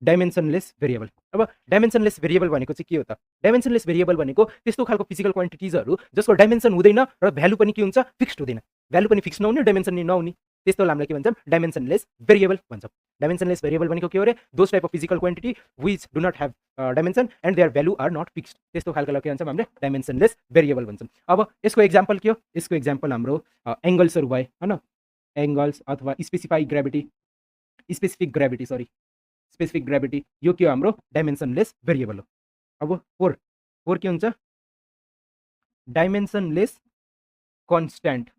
डाइमेन्सनलेस भेरिएबल। अब डाइमेन्सनलेस भेरिएबल भनेको चाहिँ के हो त, डाइमेन्सनलेस भेरिएबल भनेको त्यस्तो खालको फिजिकल क्वान्टिटिजहरू जसको डाइमेन्सन हुँदैन र भ्यालु पनि के हुन्छ फिक्स्ड हुँदैन, भ्यालु पनि फिक्स नहुने डाइमेन्सन नि नहुने, त्यस्तोलाई हामीले के भन्छौँ डाइमेन्सनलेस भेरिएबल भन्छौँ। डाइमेन्सनलेस भेरिएबल भनेको के हो रे, those type of physical quantity which do not have dimension and their value are not fixed, त्यस्तो खालको के भन्छौँ हामीले डाइमेन्सनलेस भेरिएबल भन्छौँ। अब यसको एक्जाम्पल के हो, यसको एक्जाम्पल हाम्रो एङ्गल्सहरू भयो हैन, एङ्गल्स अथवा स्पेसिफिक ग्राभिटी, यो के हो हाम्रो डाइमेन्सनलेस भेरिएबल हो। अब फोर के हुन्छ डाइमेन्सनलेस कन्स्ट्यान्ट।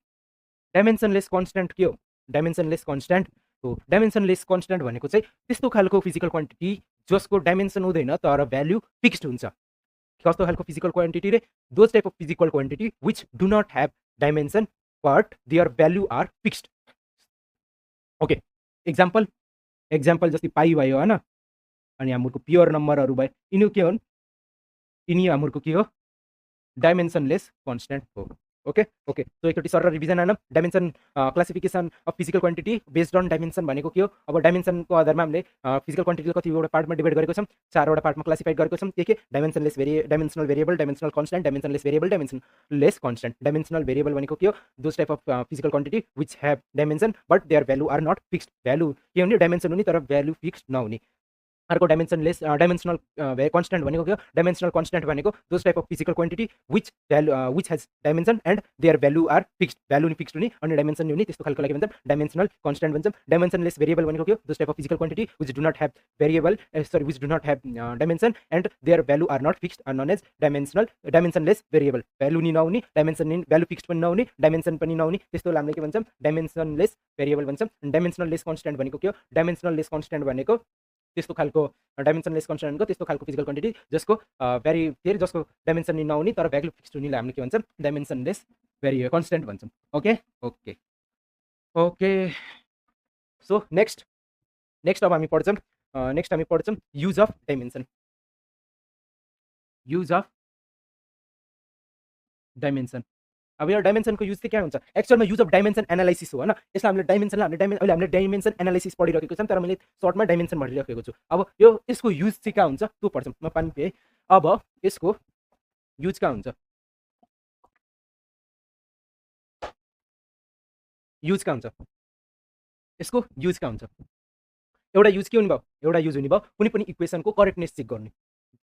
डाइमेन्सनलेस कन्स्ट्यान्ट के हो, डाइमेन्सनलेस कन्स्ट्यान्ट हो। डाइमेन्सनलेस कन्स्ट्यान्ट भनेको चाहिँ त्यस्तो खालको फिजिकल क्वान्टिटी जसको डाइमेन्सन हुँदैन तर भ्यालु फिक्स्ड हुन्छ। कस्तो खालको फिजिकल क्वान्टिटी रे, those type of physical quantity which do not have dimension but their value are fixed. Okay, example जस्तै पाई भयो हैन, अनि हाम्रो प्योर नम्बरहरू भयो, यिनी के हुन्, यिनी हाम्रो के हो डाइमेन्सनलेस कन्स्ट्यान्ट हो। ओके, सो एकचोटि सर रिभिजन आएन, dimension classification of physical quantity based on dimension भनेको के हो। अब डाइमेन्सनको आधारमा हामीले फिजिकल क्वान्टिटी कतिवटा पार्टमा डिभाइड गरेको छौँ, 4वटा पार्टमा क्लासिफाई गरेको छौँ। के dimensional variable, dimensional constant, dimensionless variable, dimensionless constant. Dimensional variable भनेको के हो, those type of physical quantity which have dimension but their value are not fixed, value के हुने डाइमेन्सन हुने तर भ्यालु फिक्स्ड नहुने। अर्को डाइमेन्सनल कन्स्ट्यान्ट भनेको के हो, डाइमेन्सनल कन्स्ट्यान्ट भनेको those type of physical quantity which has dimension and their value are fixed, value नि फिक्स्ड हुने अनि डाइमेन्सन नि हुने, त्यस्तो खालको लागि भन्छौँ डाइमेन्सनल कन्स्ट्यान्ट भन्छौँ। डाइमेन्सनलेस भेरिएबल भनेको के हो, those type of physical quantity which do not have which do not have dimension and their value are not fixed are known as dimensionless variable, value नि नहुने, डाइमेन्सन नि भ्यालु फिक्स्ड पनि नहुने, dimension पनि नहुने, त्यस्तोलाई हामीले के भन्छौँ डाइमेन्सनलेस भेरिएबल भन्छौँ। डाइमेन्सनलेस कन्स्ट्यान्ट भनेको के हो, डाइमेन्सनलेस कन्स्ट्यान्ट भनेको त्यस्तो खालको डाइमेन्सनलेस कन्स्ट्यान्टको त्यस्तो खालको फिजिकल क्वान्टिटी जसको जसको डाइमेन्सन नि नहुने तर भ्यालु फिक्स्ड हुनेलाई हामीले के भन्छौँ डाइमेन्सनलेस कन्स्ट्यान्ट भन्छौँ। ओके, सो नेक्स्ट अब हामी पढ्छौँ युज अफ डाइमेन्सन। डाइमेन्सन। अब यो डाइमेन्सनको युज चाहिँ क्या हुन्छ, एक्चुअलमा युज अफ डाइमेन्सन एनालाइसिस हो होइन। यसलाई हामीले अहिले हामीले डाइमेन्सन एनालाइसिस पढिरहेको छौँ, तर मैले सर्टमा डाइमेन्सन भनिरहेको छु। अब यो यसको युज चाहिँ कहाँ हुन्छ त्यो पढ्छौँ। म पानी पिएँ। अब यसको युज कहाँ हुन्छ, युज कहाँ हुन्छ, यसको युज कहाँ हुन्छ? एउटा युज के हुने भयो, एउटा युज हुने भयो कुनै पनि इक्वेसनको करेक्टनेस चेक गर्ने।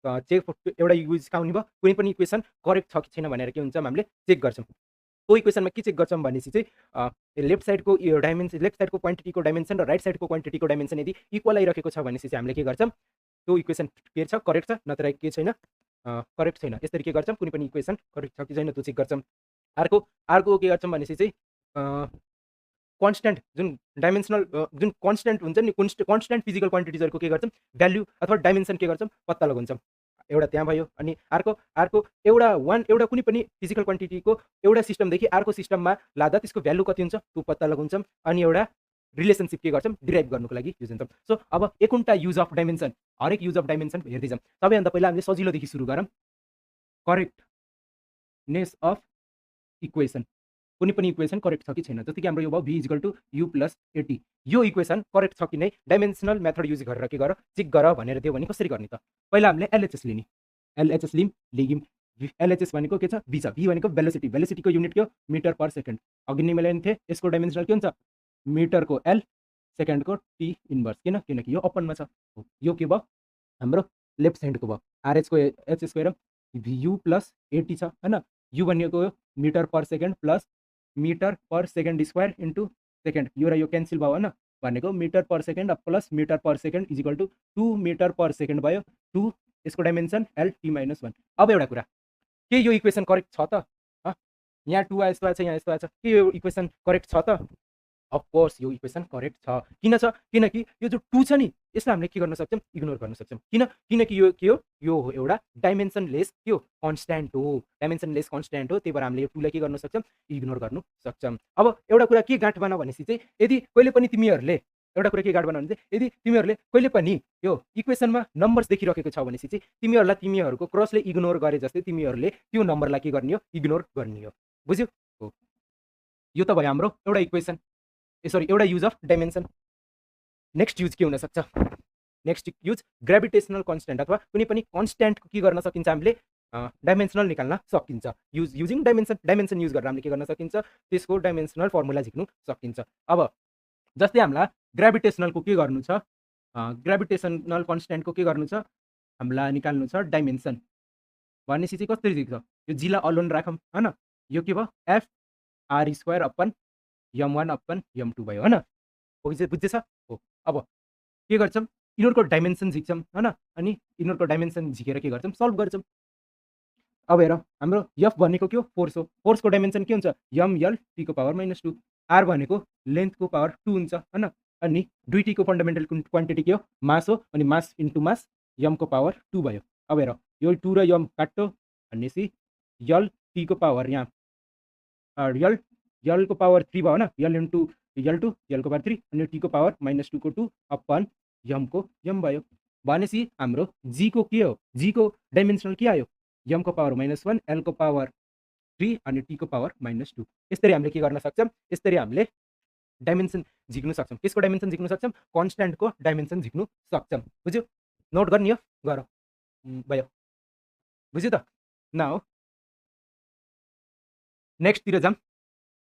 एउटा युज कहाँ हुने भयो, कुनै पनि इक्वेसन करेक्ट छ कि छैन भनेर के हुन्छ हामीले चेक गर्छौँ। त्यो इक्वेसनमा के चेक गर्छौँ भनेपछि चाहिँ लेफ्ट साइडको लेफ्ट साइडको क्वान्टिटीको डाइमेन्सन र राइट साइडको क्वान्टिटीको डाइमेन्सन यदि इक्वल आइरहेको छ भनेपछि चाहिँ हामीले के गर्छौँ, त्यो इक्वेसन के छ, करेक्ट छ, नत्र के छैन, करेक्ट छैन। यसरी के गर्छौँ, कुनै पनि इक्वेसन करेक्ट छ कि छैन त्यो चेक गर्छौँ। अर्को के गर्छौँ भनेपछि चाहिँ कन्स्ट्यान्ट जुन डाइमेन्सनल जुन कन्स्ट्यान्ट हुन्छ नि, कन्स्ट्यान्ट फिजिकल क्वान्टिटिजहरूको के गर्छौँ, भ्याल्यु अथवा डाइमेन्सन के गर्छौँ, पत्ता लगाउँछौँ। एउटा त्यहाँ भयो। अनि अर्को एउटा कुनै पनि फिजिकल क्वान्टिटीको एउटा सिस्टमदेखि अर्को सिस्टममा लाँदा त्यसको भ्यालु कति हुन्छ त्यो पत्ता लगाउँछौँ। अनि एउटा रिलेसनसिप के गर्छौँ, डिराइभ गर्नुको लागि युज हुन्छौँ। सो अब 1 युज अफ डाइमेन्सन, हरेक युज अफ डाइमेन्सन हेर्दै जाऊँ। सबैभन्दा पहिला हामीले सजिलोदेखि सुरु गरौँ। करेक्टनेस अफ इक्वेसन, कुनै पनि इक्वेसन करेक्ट छ कि छैन। जस्तै कि हाम्रो यो भयो v equal to u plus a t. यो इक्वेसन करेक्ट छ कि नै डाइमेन्सनल मेथड युज गरेर के गर, चेक गर भनेर दियो भने कसरी गर्ने त? पहिला हामीले एलएचएस लिने, एलएचएस लियौँ। एलएचएस भनेको के छ, v छ। v भनेको भेलोसिटी, भेलोसिटीको युनिट के हो, मिटर पर सेकेन्ड। अघि नै मैले थिएँ यसको डाइमेन्सनल के हुन्छ, मिटरको एल, सेकेन्डको टी इन्भर्स। किनकि यो ओपनमा छ। यो के भयो, हाम्रो लेफ्ट साइडको भयो। आरएचको एचएस गएर यु प्लस एटी छ होइन। यु भनेको metre per second plus metre per second square into second. यो र यो क्यान्सल भयो होइन, भनेको metre per second plus metre per second is equal to 2 metre per second भयो। 2 यसको डाइमेन्सन एल टी माइनस 1। अब एउटा कुरा, के यो इक्वेसन करेक्ट छ त? यहाँ 2 यस्तो आएछ, यहाँ यस्तो आएछ, के यो इक्वेसन करेक्ट छ त? अफकोर्स यो इक्वेसन करेक्ट छ। किन छ, किनकि यो जो 2 छ नि यसलाई हामीले के गर्न सक्छौँ, इग्नोर गर्न सक्छौँ। किनकि यो के हो, यो हो एउटा डाइमेन्सनलेस के हो, कन्स्ट्यान्ट हो। डाइमेन्सनलेस कन्स्ट्यान्ट हो, त्यही भएर हामीले यो 2 लाई के गर्न सक्छौँ, इग्नोर गर्न सक्छौँ। अब एउटा कुरा के गाँठ बना भनेपछि चाहिँ, यदि कहिले पनि तिमीहरूले एउटा कुरा के गाँठ बना भने चाहिँ, यदि तिमीहरूले कहिले पनि यो इक्वेसनमा नम्बर्स देखिरहेको छ भनेपछि चाहिँ तिमीहरूलाई तिमीहरूको क्रसले इग्नोर गरे जस्तै तिमीहरूले त्यो नम्बरलाई के गर्ने हो, इग्नोर गर्ने हो। बुझ्यो? हो, यो त भयो हाम्रो एउटा इक्वेसन, एउटा use of dimension. Next use के हुन सक्छ, नेक्स्ट युज ग्रेभिटेसनल कन्स्ट्यान्ट अथवा कुनै पनि कन्स्ट्यान्टको के गर्न सकिन्छ हामीले, डाइमेन्सनल निकाल्न सकिन्छ। युजिङ डाइमेन्सन युज गरेर हामीले के गर्न सकिन्छ, त्यसको डाइमेन्सनल फर्मुला झिक्नु सकिन्छ। अब जस्तै हामीलाई ग्रेभिटेसनलको के गर्नु छ, ग्रेभिटेसनल कन्स्ट्यान्टको के गर्नु छ, हामीलाई निकाल्नु छ डाइमेन्सन भनेपछि चाहिँ कसरी झिक्छ, यो जीलाई अलोन राखौँ होइन। यो के भयो, F R square upon m1 upon m2 भयो होइन। बुझ्दैछ? हो। अब के गर्छौँ, यिनीहरूको डाइमेन्सन झिक्छौँ होइन। अनि यिनीहरूको डाइमेन्सन झिकेर के गर्छौँ, सल्भ गर्छौँ। अब हेर, हाम्रो एफ भनेको के हो, फोर्स हो। फोर्सको डाइमेन्सन के हुन्छ, ml टी को पावर -2। आर भनेको लेन्थको पावर 2 हुन्छ होइन। अनि दुईटीको फन्डामेन्टल क्वान्टिटी के हो, मास हो। अनि मास इन्टु मास m को पावर 2 भयो। अब हेर, यो 2 र m काट्यो भनेपछि यल टी को पावर यहाँ यल को पावर 3 भयो होइन। यल इन्टु यल2 यल को पावर 3 अनि टी को पावर -2 को 2 अपन m को m भयो। भनेपछि हाम्रो जी को के हो, जी को डाइमेन्सनल के आयो, m को पावर -1 एल को पावर 3 अनि टी को पावर -2। यसरी हामीले के गर्न सक्छौँ, यसरी हामीले डाइमेन्सन झिक्नु सक्छौँ। त्यसको डाइमेन्सन झिक्नु सक्छौँ, कन्स्ट्यान्टको डाइमेन्सन झिक्नु सक्छौँ। बुझ्यो? नोट गर्ने हो, गर भयो। बुझ्यो त? नाउ नेक्स्टतिर जाऊँ।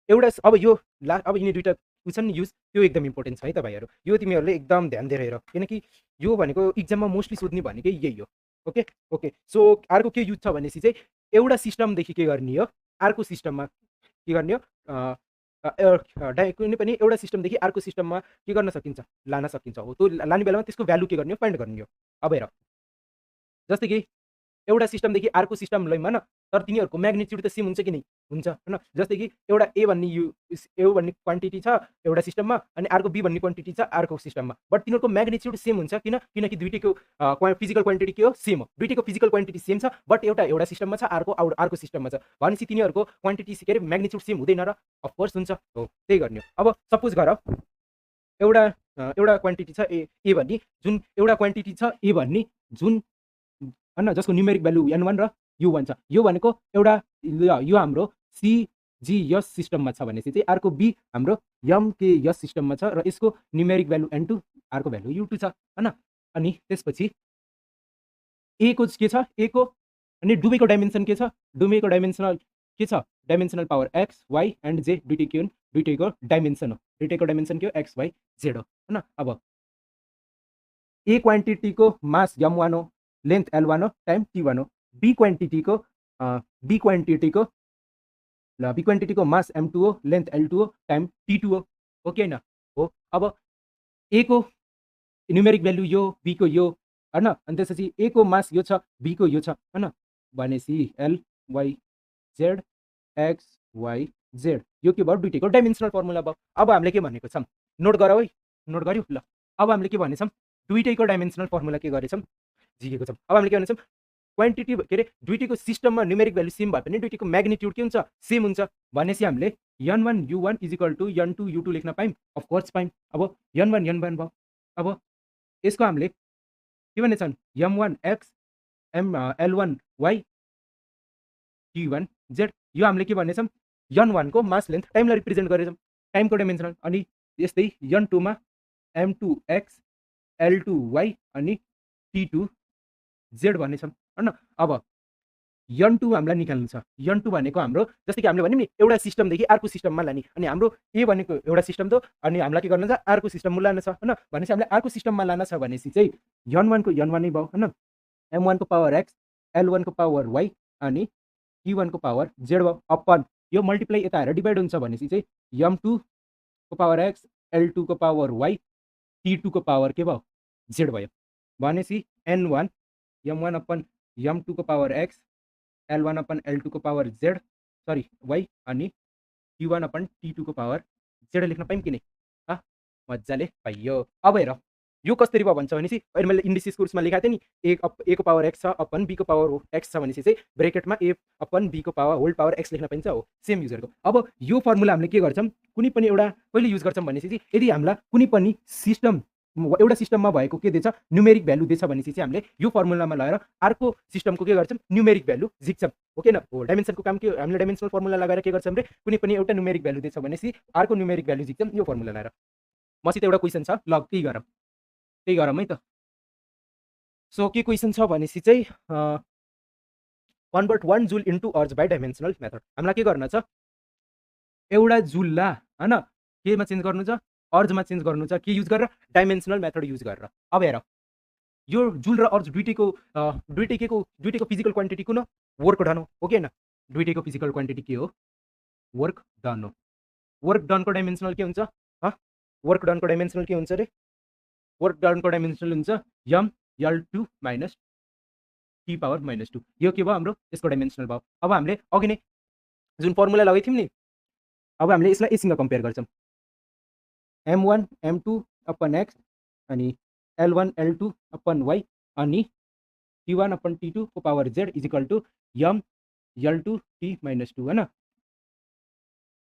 एउटा अब यो अब यिनी दुईवटा छन् नि युज, त्यो एकदम इम्पोर्टेन्ट छ है त भाइहरू। यो तिमीहरूले एकदम ध्यान दिएर हेर, किनकि यो भनेको इक्जाममा मोस्टली सोध्ने भनेकै यही हो। ओके। सो अर्को के युज छ भनेपछि चाहिँ, एउटा सिस्टमदेखि के गर्ने हो, अर्को सिस्टममा के गर्ने हो, कुनै पनि एउटा सिस्टमदेखि अर्को सिस्टममा के गर्न सकिन्छ, लान सकिन्छ हो। त्यो लाने बेलामा त्यसको भ्यालु के गर्ने हो, फाइन्ड गर्ने हो। अब हेर, जस्तै कि एउटा सिस्टमदेखि अर्को सिस्टम लैमा न, तर तिनीहरूको म्याग्निट्युड त सेम हुन्छ कि नै, हुन्छ होइन। जस्तै कि एउटा ए भन्ने क्वान्टिटी छ एउटा सिस्टममा, अनि अर्को बी भन्ने क्वान्टिटी छ अर्को सिस्टममा, बट तिनीहरूको म्याग्निट्युड सेम हुन्छ। किनकि दुईटैको फिजिकल क्वान्टिटी के हो, सेम हो। दुईटैको फिजिकल क्वान्टिटी सेम छ, बट एउटा सिस्टममा छ, अर्को सिस्टममा छ भनेपछि तिनीहरूको क्वान्टिटी के अरे म्याग्निट्युड सेम हुँदैन र? अफकोर्स हुन्छ। हो, त्यही गर्ने हो। अब सपोज गर एउटा क्वान्टिटी छ ए भन्ने, जुन एउटा क्वान्टिटी छ ए भन्ने जुन होइन, जसको न्युमेरिक भ्यालु n1 र U1 छ। यो भनेको एउटा यो हाम्रो CGS सिस्टममा छ भनेपछि चाहिँ अर्को B हाम्रो MKS सिस्टममा छ र यसको न्युमेरिक भ्यालु N2 अर्को भ्यालु U2 छ हैन। अनि त्यसपछि A को के छ A को अनि दुवैको डाइमेन्सन के छ दुवैको डाइमेन्सनल के छ dimensional power x y and z दुईटैको डाइमेन्सन हो। दुईटैको डाइमेन्सन के हो x y z हो हैन। अब A क्वान्टिटीको मास m1 हो, लेन्थ l1 हो, टाइम t1 हो। B क्वान्टिटीको मास m2 हो, लेन्थ l2 हो, टाइम t2 हो। ओके हैन हो। अब A को न्युमेरिक भ्यालु यो, B को यो हैन। अनि त्यसपछि A को मास यो छ, B को यो छ हैन। भनेपछि l y z x y z यो के भयो दुईटैको डाइमेन्सनल फर्मुला भयो। अब हामीले के भनेको छौं नोट गरौ है, नोट गर्यौ ल। अब हामीले के भनेछौं दुईटैको डाइमेन्सनल फर्मुला के गरेछौं झिकेको छौं। अब हामीले के भनेछौं क्वान्टिटी के रे दुईटैको सिस्टममा न्युमेरिक भ्यालु सेम भए पनि दुईटैको म्याग्निट्युड के हुन्छ सेम हुन्छ भनेपछि हामीले n1 u1 n2 u2 लेख्न पाइम। Of course पाइम। अब n1 भयो। अब यसको हामीले के भनेछन् m1 x l1 y t1 z यो हामीले के भनेछौं n1 को मास लेन्थ टाइमलाई रिप्रेजेन्ट गरेछौं टाइमको डाइमेन्सनल। अनि यस्तै n2 मा m2 x l2 y अनि t2 z भनेछौं हैन। अब n2 हामीलाई निकाल्नु छ। n2 भनेको हाम्रो जस्तै कि हामीले भन्यौं नि एउटा सिस्टमदेखि अर्को सिस्टममा लाने अनि हाम्रो A भनेको एउटा सिस्टम त अनि हामीलाई के गर्न छ अर्को सिस्टममा लान छ हैन। भनेपछि हामीले अर्को सिस्टममा लान छ भनेपछि चाहिँ n1 को n1 नै भयो हैन। m1 को पावर x l1 को पावर y अनि t1 को पावर z भयो अपन यो मल्टिप्लाई यता आएर डिभाइड हुन्छ भनेपछि चाहिँ m2 को पावर x l2 को पावर y t2 को पावर के भयो z भयो। भनेपछि n1 m1 अपन m2 को power x l1 upon l2 को पावर z सरी y अनि t1 अपन t2 को पावर z लेख्न पाइम कि नै मजाले पाइयो। अब हेर यो कसरी भयो भन्छ भनेपछि अहिले मैले इन्डिसेसको रुपमा लेखाएको थिएँ नि a को पावर x छ अपन b को पावर x छ भनेपछि चाहिँ ब्रेकेटमा a अपन b को पावर होल पावर x लेख्न पाइन्छ हो सेम युजरको। अब यो फर्मुला हामीले के गर्छौं कुनै पनि एउटा कहिले युज गर्छौं भनेपछि चाहिँ यदि हामीलाई कुनै पनि सिस्टम एउटा सिस्टममा भएको के दिन्छ न्युमेरिक भ्यालु दिन्छ भनेपछि चाहिँ हामीले यो फर्मुलामा लगाएर अर्को सिस्टमको के गर्छौं न्युमेरिक भ्यालु झिक्छौं। ओके न हो डाइमेन्सनको काम के हामीले डाइमेन्सनल फर्मुला लगाएर के गर्छौं रे कुनै पनि एउटा न्युमेरिक भ्यालु दिन्छ भनेपछि अर्को न्युमेरिक भ्यालु झिक्छौं यो फर्मुला लगाएर। मसित एउटा क्वेशन छ ल त्यही गरौँ है त। सो के क्वेशन छ भनेपछि चाहिँ कन्भर्ट 1 जुल इन्टु अर्ज बाई डाइमेन्सनल मेथड। हामीलाई के गर्न छ एउटा जुललाई हैन केमा चेन्ज गर्नु छ अर्जमा चेन्ज गर्नु छ के युज गरेर डाइमेन्सनल मेथड युज गरेर। अब हेर यो जुल र अर्ज दुईटैको फिजिकल क्वान्टिटी कुन हो वर्क डन हो। ओके हैन दुईटैको फिजिकल क्वान्टिटी के हो वर्क डन हो। वर्क डनको डाइमेन्सनल के हुन्छ वर्क डनको डाइमेन्सनल के हुन्छ रे वर्क डनको डाइमेन्सनल हुन्छ m l2 minus t power -2 यो के भयो हाम्रो यसको डाइमेन्सनल भयो। अब हामीले अघि नै जुन फर्मुला लगाइ थियौं नि अब हामीले यसलाई यससँग कम्पेयर गर्छौं m1 m2 अपन x अनि l1 l2 अपन y अनि t1 अपन t2 को power z is equal to m l2 t -2 हैन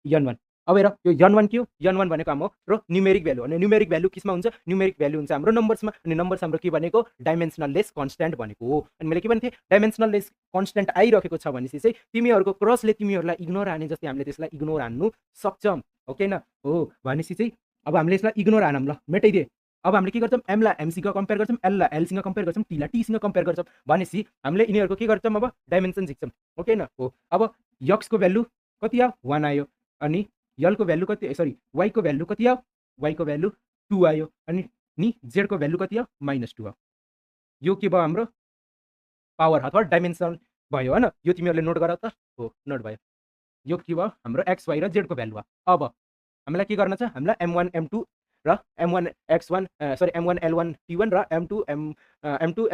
n1। अब हेर यो n1 के हो n1 भनेको हाम्रो न्युमेरिक भ्यालु अनि न्युमेरिक भ्यालु किसमा हुन्छ न्युमेरिक भ्यालु हुन्छ हाम्रो नम्बर्समा अनि नम्बर्स हाम्रो के भनेको डाइमेन्सनल लेस कन्स्ट्यान्ट भनेको हो। अनि मैले के भन्थे डाइमेन्सनल लेस कन्स्ट्यान्ट आइरहेको छ भनेपछि चाहिँ तिमीहरूको क्रसले तिमीहरूलाई इग्नोर हाने जस्तै हामीले त्यसलाई इग्नोर हान्नु सक्छौं। ओके न हो भनेपछि चाहिँ अब हामीले यसलाई इग्नोर हानौं ल मेटाइदिए। अब हामीले के गर्छौं m लाई m सँग कम्पेयर गर्छौं l लाई l सँग कम्पेयर गर्छौं t लाई t सँग कम्पेयर गर्छौं भनेपछि हामीले यिनीहरूको के गर्छौं अब डाइमेन्सन झिक्छौं। ओके न हो। अब x को भ्यालु कति आयो 1 आयो अनि l को भ्यालु कति सरी y को भ्यालु कति आयो y को भ्यालु 2 आयो अनि नि z को भ्यालु कति आयो -2 आयो। यो के भयो हाम्रो पावर अथवा डाइमेन्सनल भयो हैन यो तिमीहरूले नोट गर त हो नोट भयो। यो के भयो हाम्रो x y र z को भ्यालु हो। अब हामीलाई के गर्न छ हामीलाई m1 m2 र m1 x1 sorry m1 l1 t1 र m2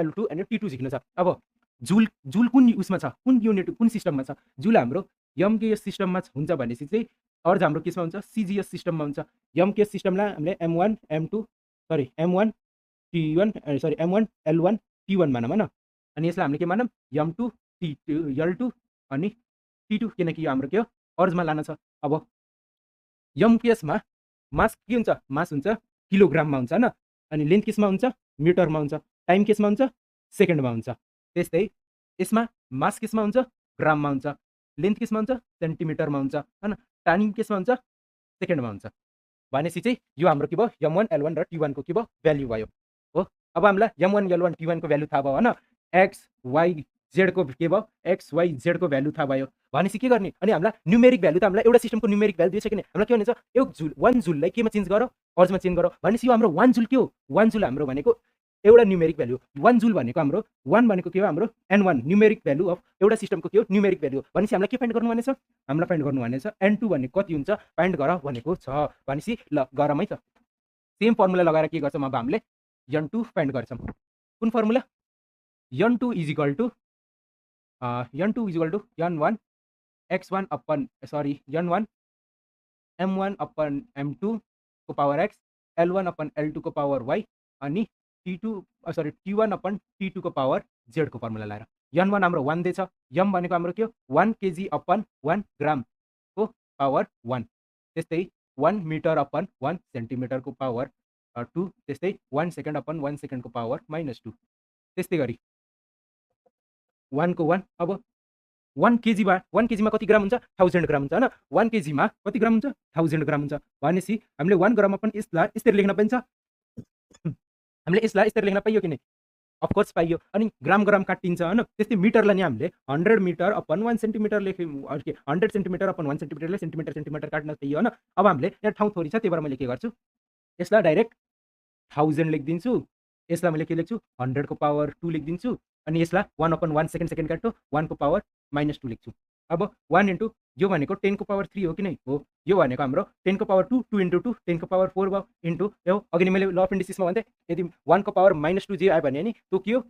l2 अनि t2 झिक्नु छ। अब जुल कुन उसमा छ कुन युनिट कुन सिस्टममा छ जुल हाम्रो MKS सिस्टममा हुन्छ भनेपछि चाहिँ अर्ज हाम्रो केसमा हुन्छ CGS सिस्टममा हुन्छ। MKS सिस्टमलाई हामीले m1 m2 sorry m1 t1 sorry m1 l1 t1 मानौँ हैन अनि यसलाई हामीले के मानौँ m2 t2 l2 अनि t2 किनकि यो हाम्रो के हो अर्जमा लान छ। अब MKS मा मास के हुन्छ मास हुन्छ किलोग्राममा हुन्छ हैन अनि लेन्थ केसमा हुन्छ मिटरमा हुन्छ टाइम केसमा हुन्छ सेकेन्डमा हुन्छ। त्यस्तै यसमा मास केसमा हुन्छ ग्राममा हुन्छ, लेन्थ केसमा हुन्छ सेन्टिमिटरमा हुन्छ हैन, टाइम केसमा हुन्छ सेकेन्डमा हुन्छ। भनेपछि चाहिँ यो हाम्रो के भयो m1 l1 र t1 को के भयो भ्यालु भयो हो। अब हामीलाई m1 l1 t1 को भ्यालु थाहा भयो हैन, x y z को के भयो x y z को भ्यालु थाहा भयो। भनेपछि के गर्ने अनि हामीलाई न्युमेरिक भ्यालु त हामीलाई एउटा सिस्टमको न्युमेरिक भ्यालु दिइसक्यो नि, हामीलाई के भनिन्छ एक जुल 1 जुललाई केमा चेन्ज गर अर्जमा चेन्ज गर। भनेपछि यो हाम्रो 1 जुल के हो 1 जुल हाम्रो भनेको एउटा न्युमेरिक भ्यालु 1 जुल भनेको हाम्रो 1 भनेको के हो हाम्रो n1 न्युमेरिक भ्यालु अफ एउटा सिस्टमको के हो न्युमेरिक भ्यालु हो। भनेपछि हामीलाई के फाइन्ड गर्नु भनेछ हामीलाई फाइन्ड गर्नु भनेछ n2 भनेको कति हुन्छ फाइन्ड गर भनेको छ। भनेपछि ल गरम है त सेम फर्मुला लगाएर के गर्छौँ अब हामीले n2 फाइन्ड गर्छौँ। कुन formula n2 is equal to n1 x1 upon सरी n1 m1 अपन m2 को power x l1 upon l2 को पावर y अनि t1 अपन t2 को पावर z को फर्मुला लगाएर n1 हाम्रो 1 दिएछ, m भनेको हाम्रो के हो 1 kg अपन 1 ग्राम को पावर 1, त्यस्तै 1 मिटर अपन 1 सेन्टिमिटर को पावर 2, त्यस्तै 1 सेकेन्ड अपन 1 सेकेन्ड को पावर -2, त्यस्तै गरी 1 को 1 अब 1 केजीमा कति ग्राम हुन्छ 1000 ग्राम हुन्छ हैन, 1 केजीमा कति ग्राम हुन्छ 1000 ग्राम हुन्छ। भनेपछि हामीले 1 ग्राम अपन यसलाई यसरी लेख्न पाइन्छ, हामीले यसलाई यसरी लेख्न पाइयो कि नै अफकोर्स पाइयो। अनि ग्राम ग्राम काटिन्छ हैन, त्यस्तै मिटरलाई नि हामीले 100 मिटर अपन 1 सेन्टिमिटर लेख्यौँ, 100 सेन्टिमिटर अपन 1 सेन्टिमिटरले सेन्टिमिटर काट्न पाइयो हैन। अब हामीले यहाँ ठाउँ थोरै छ त्यही भएर मैले के गर्छु यसलाई डाइरेक्ट 1000 लेखिदिन्छु, यसलाई मैले के लेख्छु 100 को पावर 2 लेखिदिन्छु अनि यसलाई 1 अपन 1 सेकेन्ड काट्यो 1 को पावर -2 लेख्छु। अब 1 इन्टु यो भनेको 10 को पावर 3 हो कि नै हो, यो भनेको हाम्रो 10 को पावर 2 2 इन्टु 2 10 को पावर 4 भयो इन्टु यो अघि नै मैले ल अफ इन्डिसिसमा भन्थे यदि 1 को पावर -2 जे आयो भने नि त्यो के हो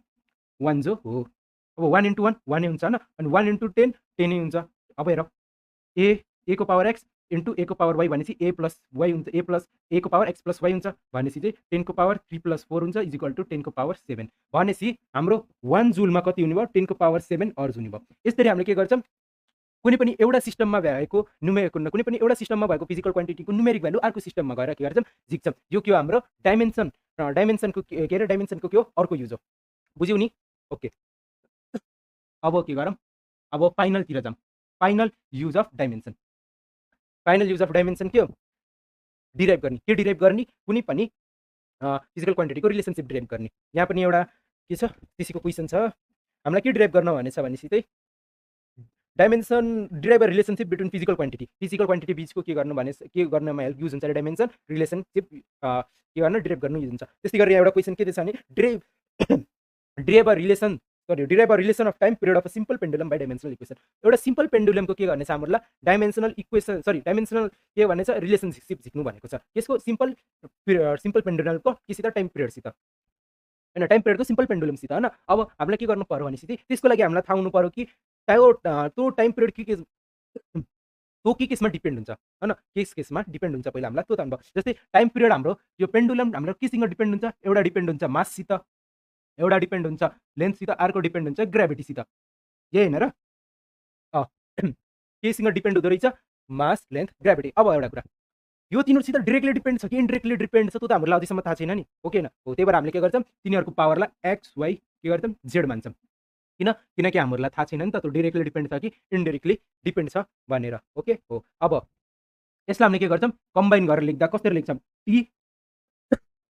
1 जो हो। अब 1 इन्टु 1 1 नै हुन्छ हैन, अनि 1 इन्टु 10 10 नै हुन्छ। अब हेर a को पावर x इन्टु a को पावर y भनेपछि a प्लस y हुन्छ, a को पावर x प्लस y हुन्छ भनेपछि चाहिँ 10 को पावर 3 प्लस 4 हुन्छ इज इक्वल टु 10 को पावर 7। भनेपछि हाम्रो 1 जुलमा कति हुने भयो 10 को पावर 7 अर्ज हुने भयो। यसरी हामीले के गर्छौँ कुनै पनि एउटा सिस्टममा भएको कुनै पनि एउटा सिस्टममा भएको फिजिकल क्वान्टिटीको न्युमेरिक भ्यालु अर्को सिस्टममा गएर के गर्छौँ झिक्छौँ। यो के हो हाम्रो डाइमेन्सनको के अरे डाइमेन्सनको के हो अर्को युज हो, बुझ्यौ नि। ओके अब के गरौँ अब फाइनलतिर जाऊँ, final use of dimension. Final use of dimension के हो डिराइभ गर्ने, के डिराइभ गर्ने कुनै पनि फिजिकल क्वान्टिटीको रिलेसनसिप डिराइभ गर्ने। यहाँ पनि एउटा के छ त्यसैको क्वेसन छ, हामीलाई के डिराइभ गर्न भनेछ भनेपछि चाहिँ dimension derive relationship between physical quantity बिचको के गर्नु भने के गर्नमा हेल्प युज हुन्छ डाइमेन्सन रिलेसनसिप के गर्न डिराइभ गर्नु युज हुन्छ। त्यस्तै गरेर एउटा क्वेसन के दिएछ भने derive a relation of time period of a simple pendulum by dimensional equation. एउटा सिम्पल पेन्डुलमको के गर्नेछ हामीलाई डाइमेन्सनल के भनेछ रिलेसनसिप झिक्नु भनेको छ। यसको सिम्पल पेन्डुलमको केसित टाइम पिरियडसित हैन, टाइम पिरियडको सिम्पल पेन्डुलमसित हैन। अब हामीलाई के गर्नु पर्यो भनेपछि त्यसको लागि हामीलाई थाहा हुनु पर्यो कि त्यो टाइम पिरियड त्यो के केसमा डिपेन्ड हुन्छ हैन, केसमा डिपेन्ड हुन्छ पहिला हामीलाई त्यो थाहा भयो। जस्तै टाइम पिरियड हाम्रो यो पेन्डुलम हाम्रो केसँग डिपेन्ड हुन्छ, एउटा डिपेन्ड हुन्छ माससित, एउटा डिपेन्ड हुन्छ लेन्थसित, अर्को डिपेन्ड हुन्छ ग्राभिटीसित, यही हैन र केसँग डिपेन्ड हुँदो रहेछ मास लेन्थ ग्राभिटी। अब एउटा कुरा यो तिनीहरूसित डिरेक्टली डिपेन्ड छ कि इन्डिरेक्टली डिपेन्ड छ त्यो त हाम्रो अझैसम्म थाहा छैन नि, हो कि हैन हो। त्यही भएर हामीले के गर्छौँ तिनीहरूको पावरलाई एक्स वाइ के गर्छौँ जेड मान्छौँ, किनकि हामीहरूलाई थाहा छैन नि त त्यो डिरेक्टली डिपेन्ड छ कि इन्डिरेक्टली डिपेन्ड छ भनेर, ओके हो। अब यसलाई हामीले के गर्छौँ कम्बाइन गरेर लेख्दा कसरी लेख्छौँ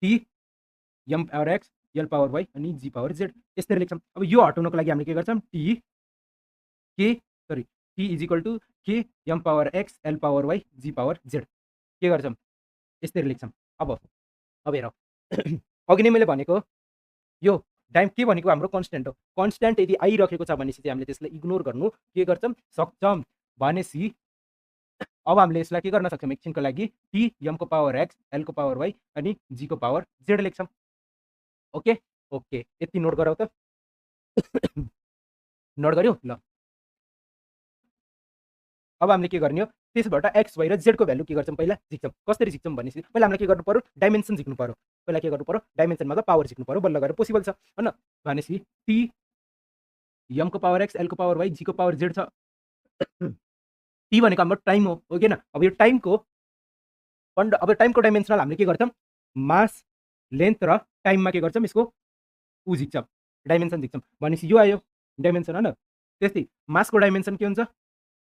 T M power X L power Y अनि जी पावर जेड यसरी लेख्छौँ। अब यो हटाउनको लागि हामीले के गर्छौँ T is equal to K M power X L power Y G power Z के गर्छौँ यसरी लेख्छौँ। अब हेर अघि नै मैले भनेको यो टाइम के भनेको हाम्रो कन्स्ट्यान्ट हो, कन्स्ट्यान्ट यदि आइरहेको छ भनेपछि चाहिँ हामीले त्यसलाई इग्नोर गर्नु के गर्छौँ सक्छौँ। भनेपछि अब हामीले यसलाई के गर्न सक्छौँ एकछिनको लागि टी एमको पावर एक्स एलको पावर वाइ अनि जीको पावर जेड लेख्छौँ। ओके ओके यति नोट गरौ त नोट गर्यो ल। अब हामीले के गर्ने हो त्यसबाट एक्स वाइ र जेडको भ्यालु के गर्छौँ पहिला झिक्छौँ। कसरी झिक्छौँ भनेपछि पहिला हामीले के गर्नु पर्यो डाइमेन्सन झिक्नु पर्यो, पहिला के गर्नु पर्यो डाइमेन्सन मतलब पावर झिक्नु पर्यो, बल्ल गरेर पोसिबल छ हैन। भनेपछि टी एमको पावर एक्स एलको पावर वाइ जीको पावर जेड छ। टी भनेको हाम्रो टाइम हो कि हैन। अब यो टाइमको डाइमेन्सनल हामीले के गर्छौँ मास लेन्थ र टाइममा के गर्छौँ यसको झिक्छौँ डाइमेन्सन झिक्छौँ। भनेपछि यो आयो डाइमेन्सन होइन। त्यस्तै मासको डाइमेन्सन के हुन्छ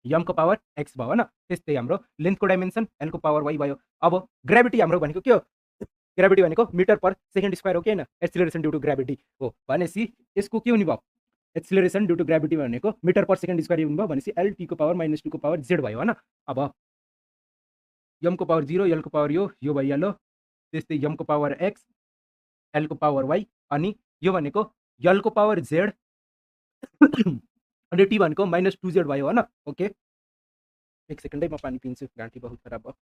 यमको पावर एक्स भयो होइन। त्यस्तै हाम्रो लेन्थको डाइमेन्सन एलको पावर वाइ भयो। अब ग्राभिटी हाम्रो भनेको के हो ग्राभिटी भनेको मिटर पर सेकेन्ड स्क्वायर हो कि होइन एक्सिलरेसन ड्यु टु ग्राभिटी हो भनेपछि यसको के हुने भयो एक्सिलरेसन ड्यु टु ग्राभिटी भनेको मिटर पर सेकेन्ड स्क्वायर हुने भयो भनेपछि एल टीको पावर माइनस टूको पावर जेड भयो होइन। अब यमको पावर 0 एलको पावर यो भइहाल्यो। त्यस्तै यमको पावर एक्स एलको पावर वाइ अनि यो भनेको एलको पावर जेड अनि टी भनेको माइनस 2z भयो होइन। ओके एक सेकेन्डै म पानी पिन्छु घाँटी बहुत खराब भयो।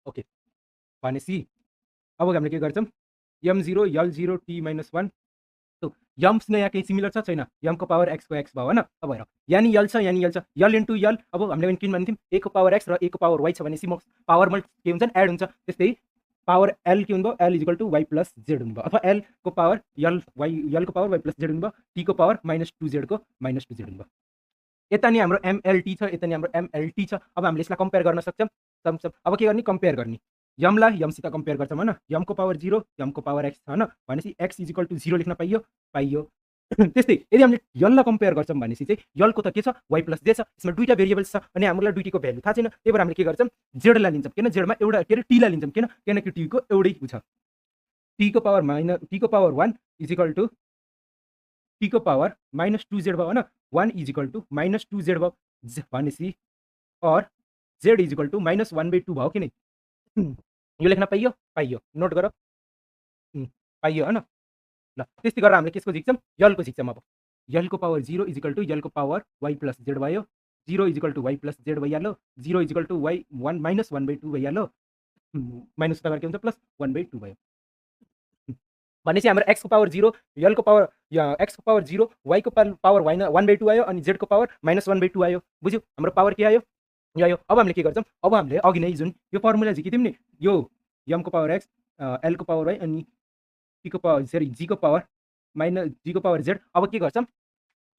ओके भनेपछि अब हामीले के गर्छौँ m0 l0 t माइनस 1 तो यम्स यहाँ केही सिमिलर छ छैन यमको पावर एक्सको एक्स भयो होइन। अब हेर यानि यल छ यानि यल छ यल इन्टु यल। अब हामीले किन भन्थ्यौँ ए को पावर एक्स र ए को पावर वाइ छ भनेपछि म पावरमा के हुन्छ एड हुन्छ। त्यस्तै पावर एल के हुनुभयो L is equal to Y plus Z हुनुभयो अथवा एल को पावर एलको पावर वाइ प्लस जेड हुनुभयो टी को पावर माइनस 2z को माइनस 2z हुनुभयो। यता नि हाम्रो एमएलटी छ यता नि हाम्रो एमएलटी छ। अब हामीले यसलाई कम्पेयर गर्न सक्छौँ। अब के गर्ने कम्पेयर गर्ने यमलाई यमसित कम्पेयर गर्छौँ होइन। यमको पावर 0 यमको पावर एक्स छ होइन भनेपछि एक्स इजिकल टु 0 लेख्न पाइयो। त्यस्तै यदि हामीले यललाई कम्पेयर गर्छौँ भनेपछि चाहिँ यलको त के छ वाइ प्लस जे छ यसमा दुईवटा भेरिएबल्स छ अनि हामीलाई दुईटीको भ्यालु थाहा छैन। त्यही भएर हामीले के गर्छौँ जेडलाई लिन्छौँ किन जेडमा एउटा के अरे टीलाई लिन्छौँ किनकि टीको एउटै छ टीको पावर 1 इजिकल टु टीको पावर माइनस 2z भयो होइन 1 इजिकल टु माइनस 2z भयो भनेपछि और जेड इजिकल टु माइनस 1/2 भयो कि नै यो लेख्न पाइयो नोट गर पाइयो होइन। ल त्यस्तै गरेर हामीले केसको झिक्छौँ यलको झिक्छौँ। अब यलको पावर 0 इजिकल टु यलको पावर वाइ प्लस जेड भयो 0 is equal to Y plus Z भइहाल्यो 0 इजिकल टु वाइ 1 माइनस 1/2 भइहाल्यो माइनस उता के हुन्छ प्लस 1/2 भयो भनेपछि हाम्रो एक्सको पावर 0 यलको पावर एक्सको पावर 0 वाइको पावर 1/2 आयो अनि जेडको पावर माइनस 1/2 आयो। बुझ्यौ हाम्रो पावर के आयो यो आयो। अब हामीले के गर्छौँ अब हामीले अघि नै जुन यो फर्मुला झिकिदिउँ नि यो यमको पावर एक्स एलको पावर वाइ अनि टीको पावर सरी जीको पावर माइनस जीको पावर जेड। अब के गर्छौँ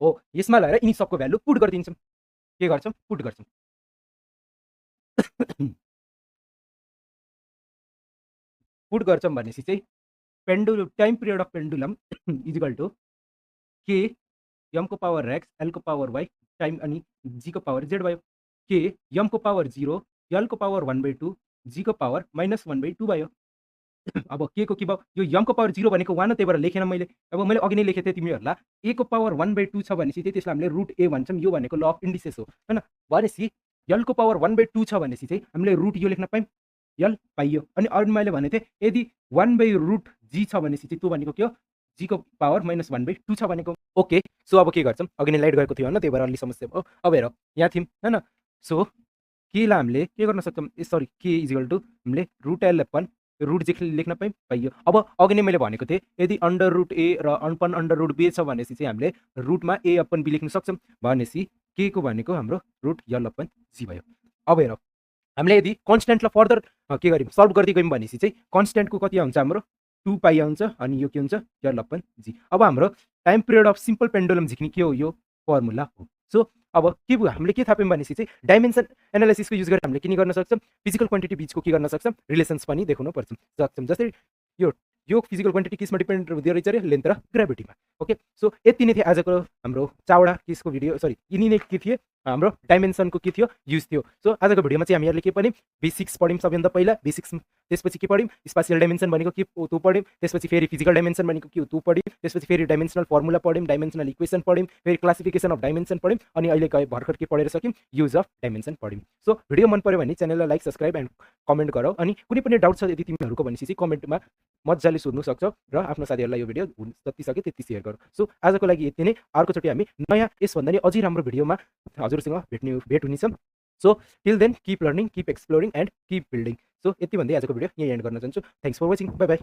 हो यसमा लगाएर यिनी सबको भ्यालु पुट गरिदिन्छौँ। के गर्छौँ पुट गर्छौँ पुट गर्छौँ भनेपछि चाहिँ pendulum time period of pendulum is equal to के यमको पावर एक्स एलको पावर वाइ टाइम अनि जीको पावर जेड भयो के यमको पावर 0 एलको पावर 1/2 जीको पावर माइनस 1/2 भयो। अब के को के भयो यो यमको पावर 0 भनेको 1 त्यही भएर लेखेन मैले। अब मैले अघि नै लेखेको थिएँ तिमीहरूलाई ए को पावर 1/2 छ भनेपछि चाहिँ त्यसलाई हामीले रुट ए भन्छौँ। यो भनेको ल अफ इन्डिसेस हो होइन भनेपछि एलको पावर 1/2 छ भनेपछि चाहिँ हामीले रुट यो लेख्न पायौँ यल पाइयो। अनि अरू मैले भनेको थिएँ यदि 1/√g छ भनेपछि चाहिँ त्यो भनेको के हो जीको पावर माइनस 1/2 छ भनेको। ओके सो अब के गर्छौँ अघि नै लाइट गएको थियो होइन त्यही भएर अलि समस्या भयो। अब हेर यहाँ थियौँ होइन सो केलाई हामीले के गर्न सक्छौँ सरी के इजिकल टु हामीले रुट एल अपन रुट जे लेख्न पाइयो। अब अघि नै मैले भनेको थिएँ यदि अन्डर रुट ए र अपन अन्डर रुट बी छ भनेपछि चाहिँ हामीले रुटमा ए अपन बी लेख्न सक्छौँ भनेपछि के को भनेको हाम्रो रुट यल अपन जी भयो। अब हेर हामीले यदि कन्सटेन्टलाई फर्दर के गर्यौँ सल्भ गर्दै गयौँ भनेपछि चाहिँ कन्सटेन्टको कति हुन्छ हाम्रो 2 पाइ आउँछ अनि यो के हुन्छ यल अपन जी। अब हाम्रो time period of simple pendulum झिक्ने के हो यो फर्मुला हो। सो अब के हामीले के थाहा पायौँ भनेपछि चाहिँ डाइमेन्सन एनालाइसिसको युज गरेर हामीले के गर्न सक्छौँ फिजिकल क्वान्टिटी बिचको के गर्न सक्छौँ रिलेसन्स पनि देखाउन सक्छौँ। जस्तै यो फिजिकल क्वान्टिटी केसमा डिपेन्ड हुँदो रहेछ अरे लेन्थ र ग्राभिटीमा। ओके सो यति नै थियो आजको हाम्रो चावडा केसको भिडियो सरी यिनी नै के थिए हाम्रो डाइमेन्सनको के थियो युज थियो। सो आजको भिडियोमा चाहिँ हामीहरूले के पढ्यौँ बेसिक्स पढ्यौँ सबैभन्दा पहिला बेसिक्स त्यसपछि के पढ्यौँ स्पासियल डाइमेन्सन भनेको के हो त्यो पढ्यौँ त्यसपछि फेरि फिजिकल डाइमेन्सन भनेको के हो त्यो पढ्यौँ त्यसपछि फेरि डाइमेन्सनल फर्मुला पढ्यौँ डाइमेन्सनल इक्वेसन पढ्यौँ फेरि क्लासिफिकेसन अफ डाइमेन्सन पढ्यौँ अनि अहिले भर्खर के पढेर सक्यौँ युज अफ डाइमेन्सन पढ्यौँ। सो भिडियो मन पऱ्यो भने च्यानललाई लाइक सब्सक्राइब एन्ड कमेन्ट गरौ अनि कुनै पनि डाउट छ यदि तिमीहरूको भनेपछि चाहिँ कमेन्टमा मजाले सोध्नु सक्छौ र आफ्नो साथीहरूलाई यो भिडियो जति सक्यो त्यति सेयर गरौ। सो आजको लागि यति नै अर्कोचोटि हामी नयाँ यसभन्दा नि अझै राम्रो भिडियोमा हजुरसँग भेट हुनेछौँ। So till then keep learning keep exploring and keep building. So यति भन्दै आजको भिडियो यहीँ एन्ड गर्न चाहन्छु। Thanks for watching bye by.